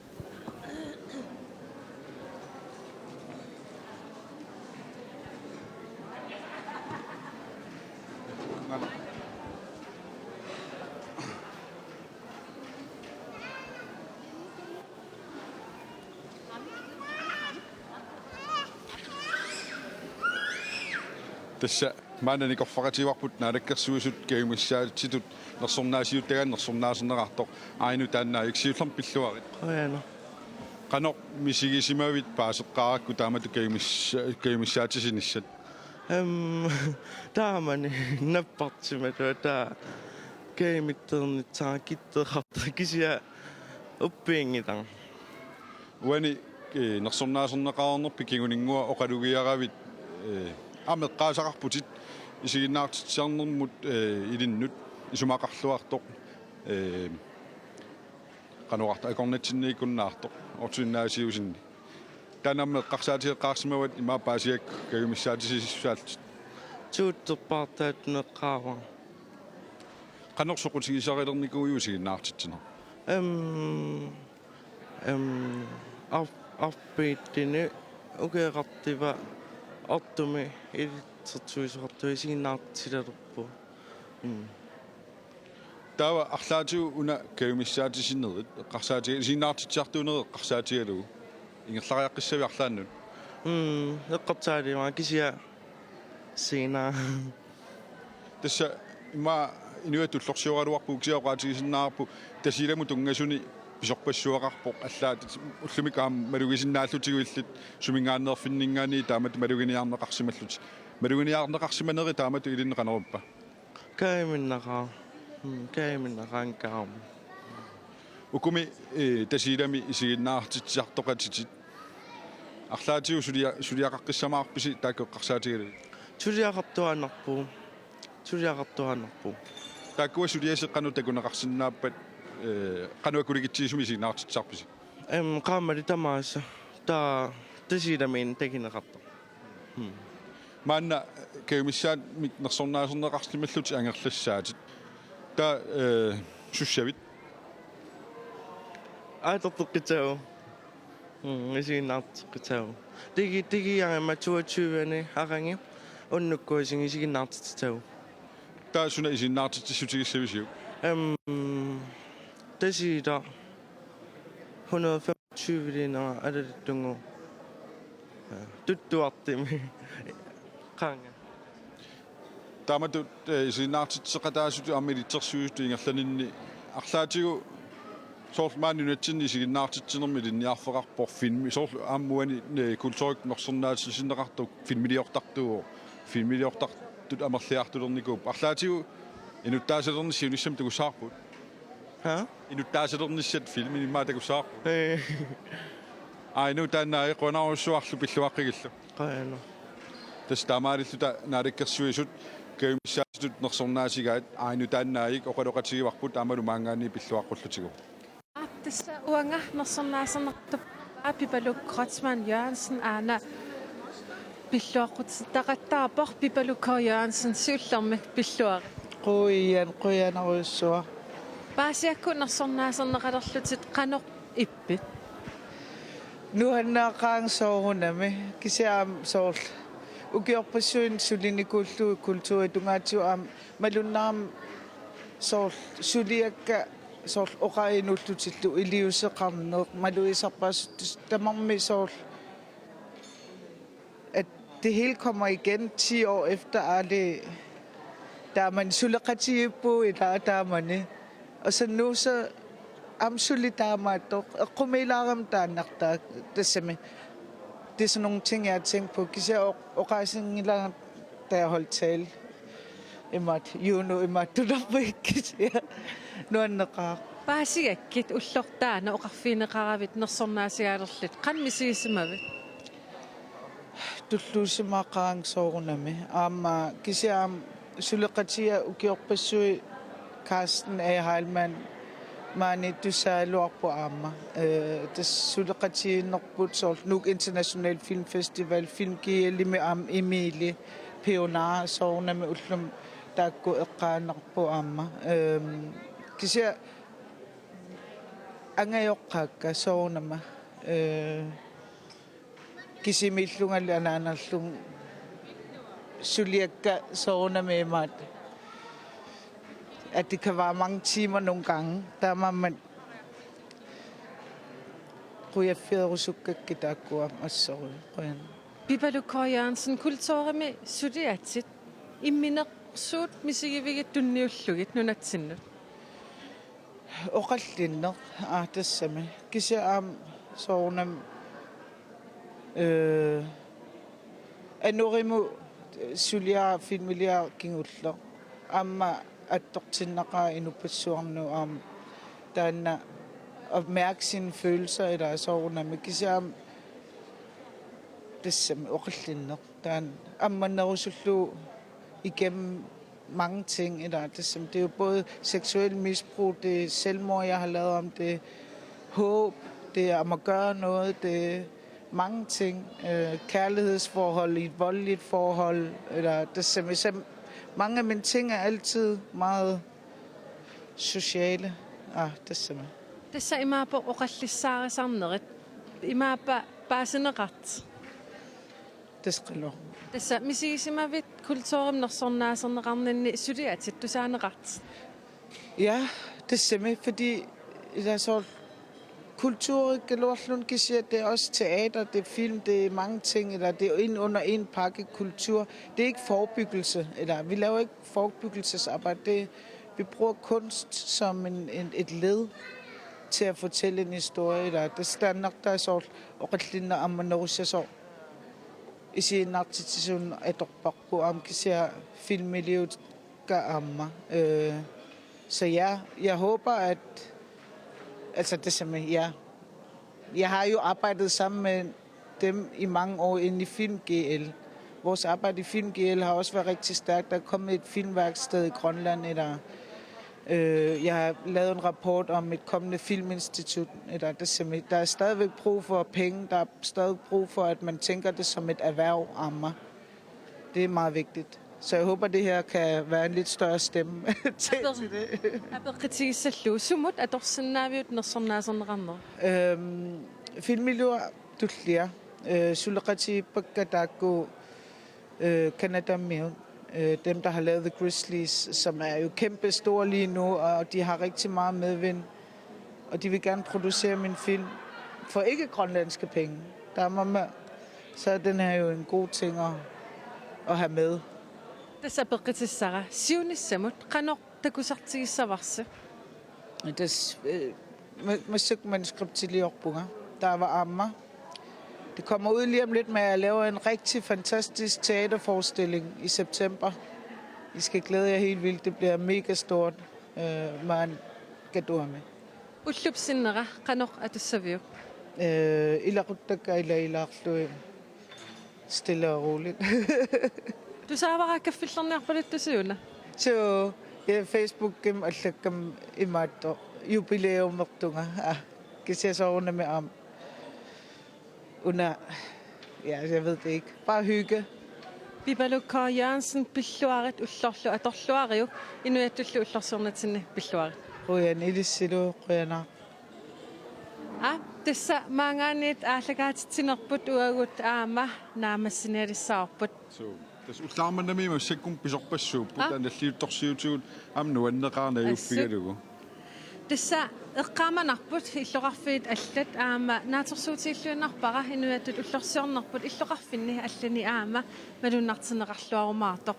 Tassa maanna nikorfaqatigivarput Naalakkersuisut kajumissaatitut nersornaasiuttagaanni nersornaaserneqartoq Ainu taannaavik, siullermik pilluarit. Qujanaq. Qanoq misigisimavit paaseqqaarakku taamatut kajumissa-, kajumissaatisinissat? Em, taamani nappartimmata taava kajumitsereernissara kitteqartoq kisianni uppiinngitang. Uani, eh, nersornaaserneqareernerpit kinguninngua oqalugiaravit, eh, aamma eqqaasaqarputit isiginnaartitsisarnermut, eh, ilinnut isumaqarluartoq, eh, qanoq oqarta akornatsinniikkunnaartoq, ortuinnaasiusinni. Taanna aamma eqqarsaatigeqqaarsimavat immaqa paasigakku kajumissaatisisussaalluni. Tuuttorpaartaattuneqqaavara. Qanoq soqutigisarilernikuuiuk isiginnaartitsineq? Em, em, ar-, Arpiittuni ukeeqartipa ortumi ilitsersuisoqartup isiginnaartitsilerpoq. Mm. Taava arlaatigut una kajumissaatisinerit eqqarsaatiga isiginnaartitsisartuunerit eqqarsaatigalugu ingerlariaqqissavit arlaannut? Mm, eqqarsaatigaara kisianni siina. Tassa immaqa inuiaat tullorsioraluarput kisianni oqaatigisinnaavarput Tasiilamut tunngasuni pisorpassuaqarpoq allaat ullumikkut aamma malugisinnaallutigullit suminngaanneerfinninngaanniit taamatut maluginiarneqarsimallutik. Maluginiarneqarsimanerit taamatut ilinnut qanoq ippa? Kajuminneqaaq. Mm, kajuminneqaaq kaam. Ukumi eh, Tasiilami isiginnaartitsisartoqatitit. Arlaatigut sulia-, suliaqaqqissamaarpisi taakku eqqarsaatigalugit? Suliaqartuaannarpugut. Suliaqartuaannarpugut. Taakkua suliasi qanoq takuneqarsinnaappat eh, qanoq akuligitsigisumik isiginnaartitsisarpisi? Em, qaammali tamaasa. Taava Tasiilamiinneq takuneqartoq. Mm. Maanna kajumissaannik nersornaaserneqarsimallutit angerlassaatit. Taava eh, sussavit? Aatorteqqissaagut. Mm, isiginnaarteqqissaagut. Tigi-, tigiarama toogtyve-ani aragi unnukkuusing isiginnaartitsissaagut. Taava suna isiginnaartitsissutigissavisiuk? Em, Tasiilaq hundrede femogtyve liinera alalittungu. Ja, tuttuartumi. Qaanga. Taamatut eh, isiginnaartitseqataasutut aamma ilitsersuisutut ingerlaninni arlaatigut soorlu maani nunatsinni isiginnaartitsinermi ilinniarfeqarpoq filmi soorlu aamma uani eh, kulturikkut nersornaatissinneqartoq filmiliortartuuvoq. Filmiliortartut amerliartulernikuupput. Arlaatigut inuttaasalernissat siunissami takussavarput. Ha? Inuttaasalernissat filmini immaqa takussavarput. Eh. Ainu taanna qujanarujussuarlu pilluaqqigillu. Qaano. Tassa taamaalilluta Naalakkersuisut kajumissaatitut nersornaasigaat Ainu taannaavik oqaloqatigivarput aammalu maanngaanniit pilluaqqullutigu. Tassa uanga nersornaaserneqartuppara Pipaluk Kreutzmann Jørgensen, aana pilluaqqutitaqattaarpoq. Pipaluk K. Jørgensen, siullermik pilluarit. Qujan, qujanarujussuaq. Paasiakkut nersornaaserneqalerlutit, qanoq ippit? Nuanneqaanga soorunami, kisianni aamma soorlu ukiorpassuit sulinikuullugu kulturitungaatigut aamma malunnarami soorlu suliakka soorlu oqaannullutillu iliuuseqarneq malugisarpaassutissat tamarmik soorlu, at det hele kommer igen ti år efter, aali taamani suleqatigiippugut ilaa taamani. Og så nu så aamma suli taamaattoq, eqqumiilaarami taannartaa tassami. Det er sådan nogle ting, jeg har tænkt på. Kisianni oq-, oqaasinngilara, da jeg holdt tale. Imaattoq, Juno imaattulerput kisianni. Nuanneqaaq. Paasigakkit ullortaana oqarfigineqaravit nersornaasigaalerlutit, qanoq misigisimavit? Tulluusimaqaanga soorunami. Aamma kisianni aamma suleqatigiit ukiorpassuit Carsten A. Heilmann maani tusaagaluarpoq aamma. Eh, tassa suleqatigiinnerput soorlu Nuuk International Film Festival, Film GL-imi aamma Emilie Peonara soorunami ullumi taakku eqqaanarpoq aamma. Ehm, kisianni angajoqqaakka soorunami. Eh, kisimiillungali anaanarlunga suliakka soorunami imaattoq. At det kan vare mange timer nogle gange. Taamaammat qujaffigerusukkakkit taakkua assorujuk. Qujan. Pipaluk K. Jørgensen, kulturimi suliatit imminersuut misigivigit tunniullugit nunatsinnut? Oqallinneq, aa, tassami. Kisianni aamma soorunami, eh, anorimut suliaq filmiliaq kingulleq. Aamma attortinnaqaaq inuppassuarnut aamma taanna at mærke sine følelser ilaa soorunami. Kisianni aamma tassami oqallinneq. Taanna ammanerusullugu igennem mange ting, eller det, som, det er jo både seksuel misbrug, det er selvmord, jeg har lavet om, det er håb, det er om at gøre noget, det er mange ting. Øh, kærlighedsforhold i et voldeligt forhold, eller det, som, som, mange af mine ting er altid meget sociale. Ah, det, som, Tassa imaappoq oqallissaarisarnerit Imaappa paasineqartoq? Tassa qanoq. Tassa misigisimavit kulturimik nersornaaserneqarninni suliatit tusaaneqartoq? Ja, det stemmer, fordi der er så kulturikkaluarluni kisianni, det er også teater, det er film, det er mange ting, eller det er jo en under en pakke kultur. Det er ikke forebyggelse, eller vi laver ikke forebyggelsesarbejde. Det, vi bruger kunst som en, en, et led til at fortælle en historie, eller det standard, der er så oqallinna aamma nerussasoq isiginnaartitsisunik atorparput aamma kisianni filmiliutikka aamma. Øh, så ja, jeg håber, at, altså det som jeg, ja. Jeg har jo arbejdet sammen med dem i mange år inde i Film G L. Vores arbejde i Film G L har også været rigtig stærkt. Der er kommet et filmværksted i Grønland, eller, øh, jeg har lavet en rapport om et kommende filminstitut. Eller det som, der er stadigvæk brug for penge. Der er stadig brug for, at man tænker det som et erhverv, aamma. Det er meget vigtigt. Så jeg håber, det her kan være en lidt større stemme til, til det. Apeqqutigissallugu, sumut atorsinnaaviuk nersornaaserneqarneq? Øhm, filmiliutit tulliat, øh, suleqatigiippakka taakku, øh, Canadamiut, øh, dem, der har lavet The Grizzlies, som er jo kæmpe store lige nu, og de har rigtig meget medvind. Og de vil gerne producere min film for ikke grønlandske penge. Der er man med. Så er den her jo en god ting at, at have med. Tassa apeqqutissara siunissamut qanoq takusartigissavarsi? Tassa, øh, ma-, massakkut manuskriptiliorpunga. Der var aamma. Det kommer ud lige om lidt, men jeg laver en rigtig fantastisk teaterforestilling i september. I skal glæde jer helt vildt. Det bliver mega stort. Øh, maani Katuami. Ullup sinnera qanoq atussaviuk? Øh, ilaquttakka ila ilaarlugit, stille og roligt. Tusaavara kaffillerniarpaluttusi una? Suu, ja, Facebookimi allakkami imaattoq jubilæumertunga. Ah, kisianni soorunami aamma. Una, ja, jeg ved det ikke. Bare hygge. Pipaluk K. Jørgensen, pilluarit ullorlu atorluariuk, inuiattullu ullorsiornitsinni pilluarit. Qujan ilissilu, qujanaq. Aa, tassa maanngaanniit aallakaatitsinerput uagut aamma naammassinialissavarput. Suu, tassa ullaarmannami massakkut pisorpassuupput, aa, taava nalliuttorsiutigut aamma nuanneqaaq najuuffigalugu. Assut. Tassa eqqaamanarput illoqarfiit allat aamma naatsorsuutigilluinnarpara inuiattut ullorsiornerput illoqarfinni allani aamma malunnartinneqarluarumaartoq.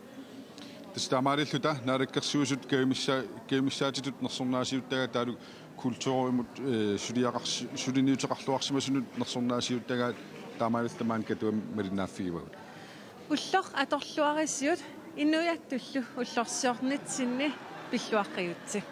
Tassa taamaalilluta Naalakkersuisut kajumissa-, kajumissaatitut nersornaasiuttagaat taavalu kulturimut, øh, suliaqars-, suliniuteqarluarsimasunut nersornaasiuttagaat taamaalilluta maani Katuami malinnaaffigivagut. Ulloq atorluarisiuk inuiattullu ullorsiornitsinni pilluaqqigutsi.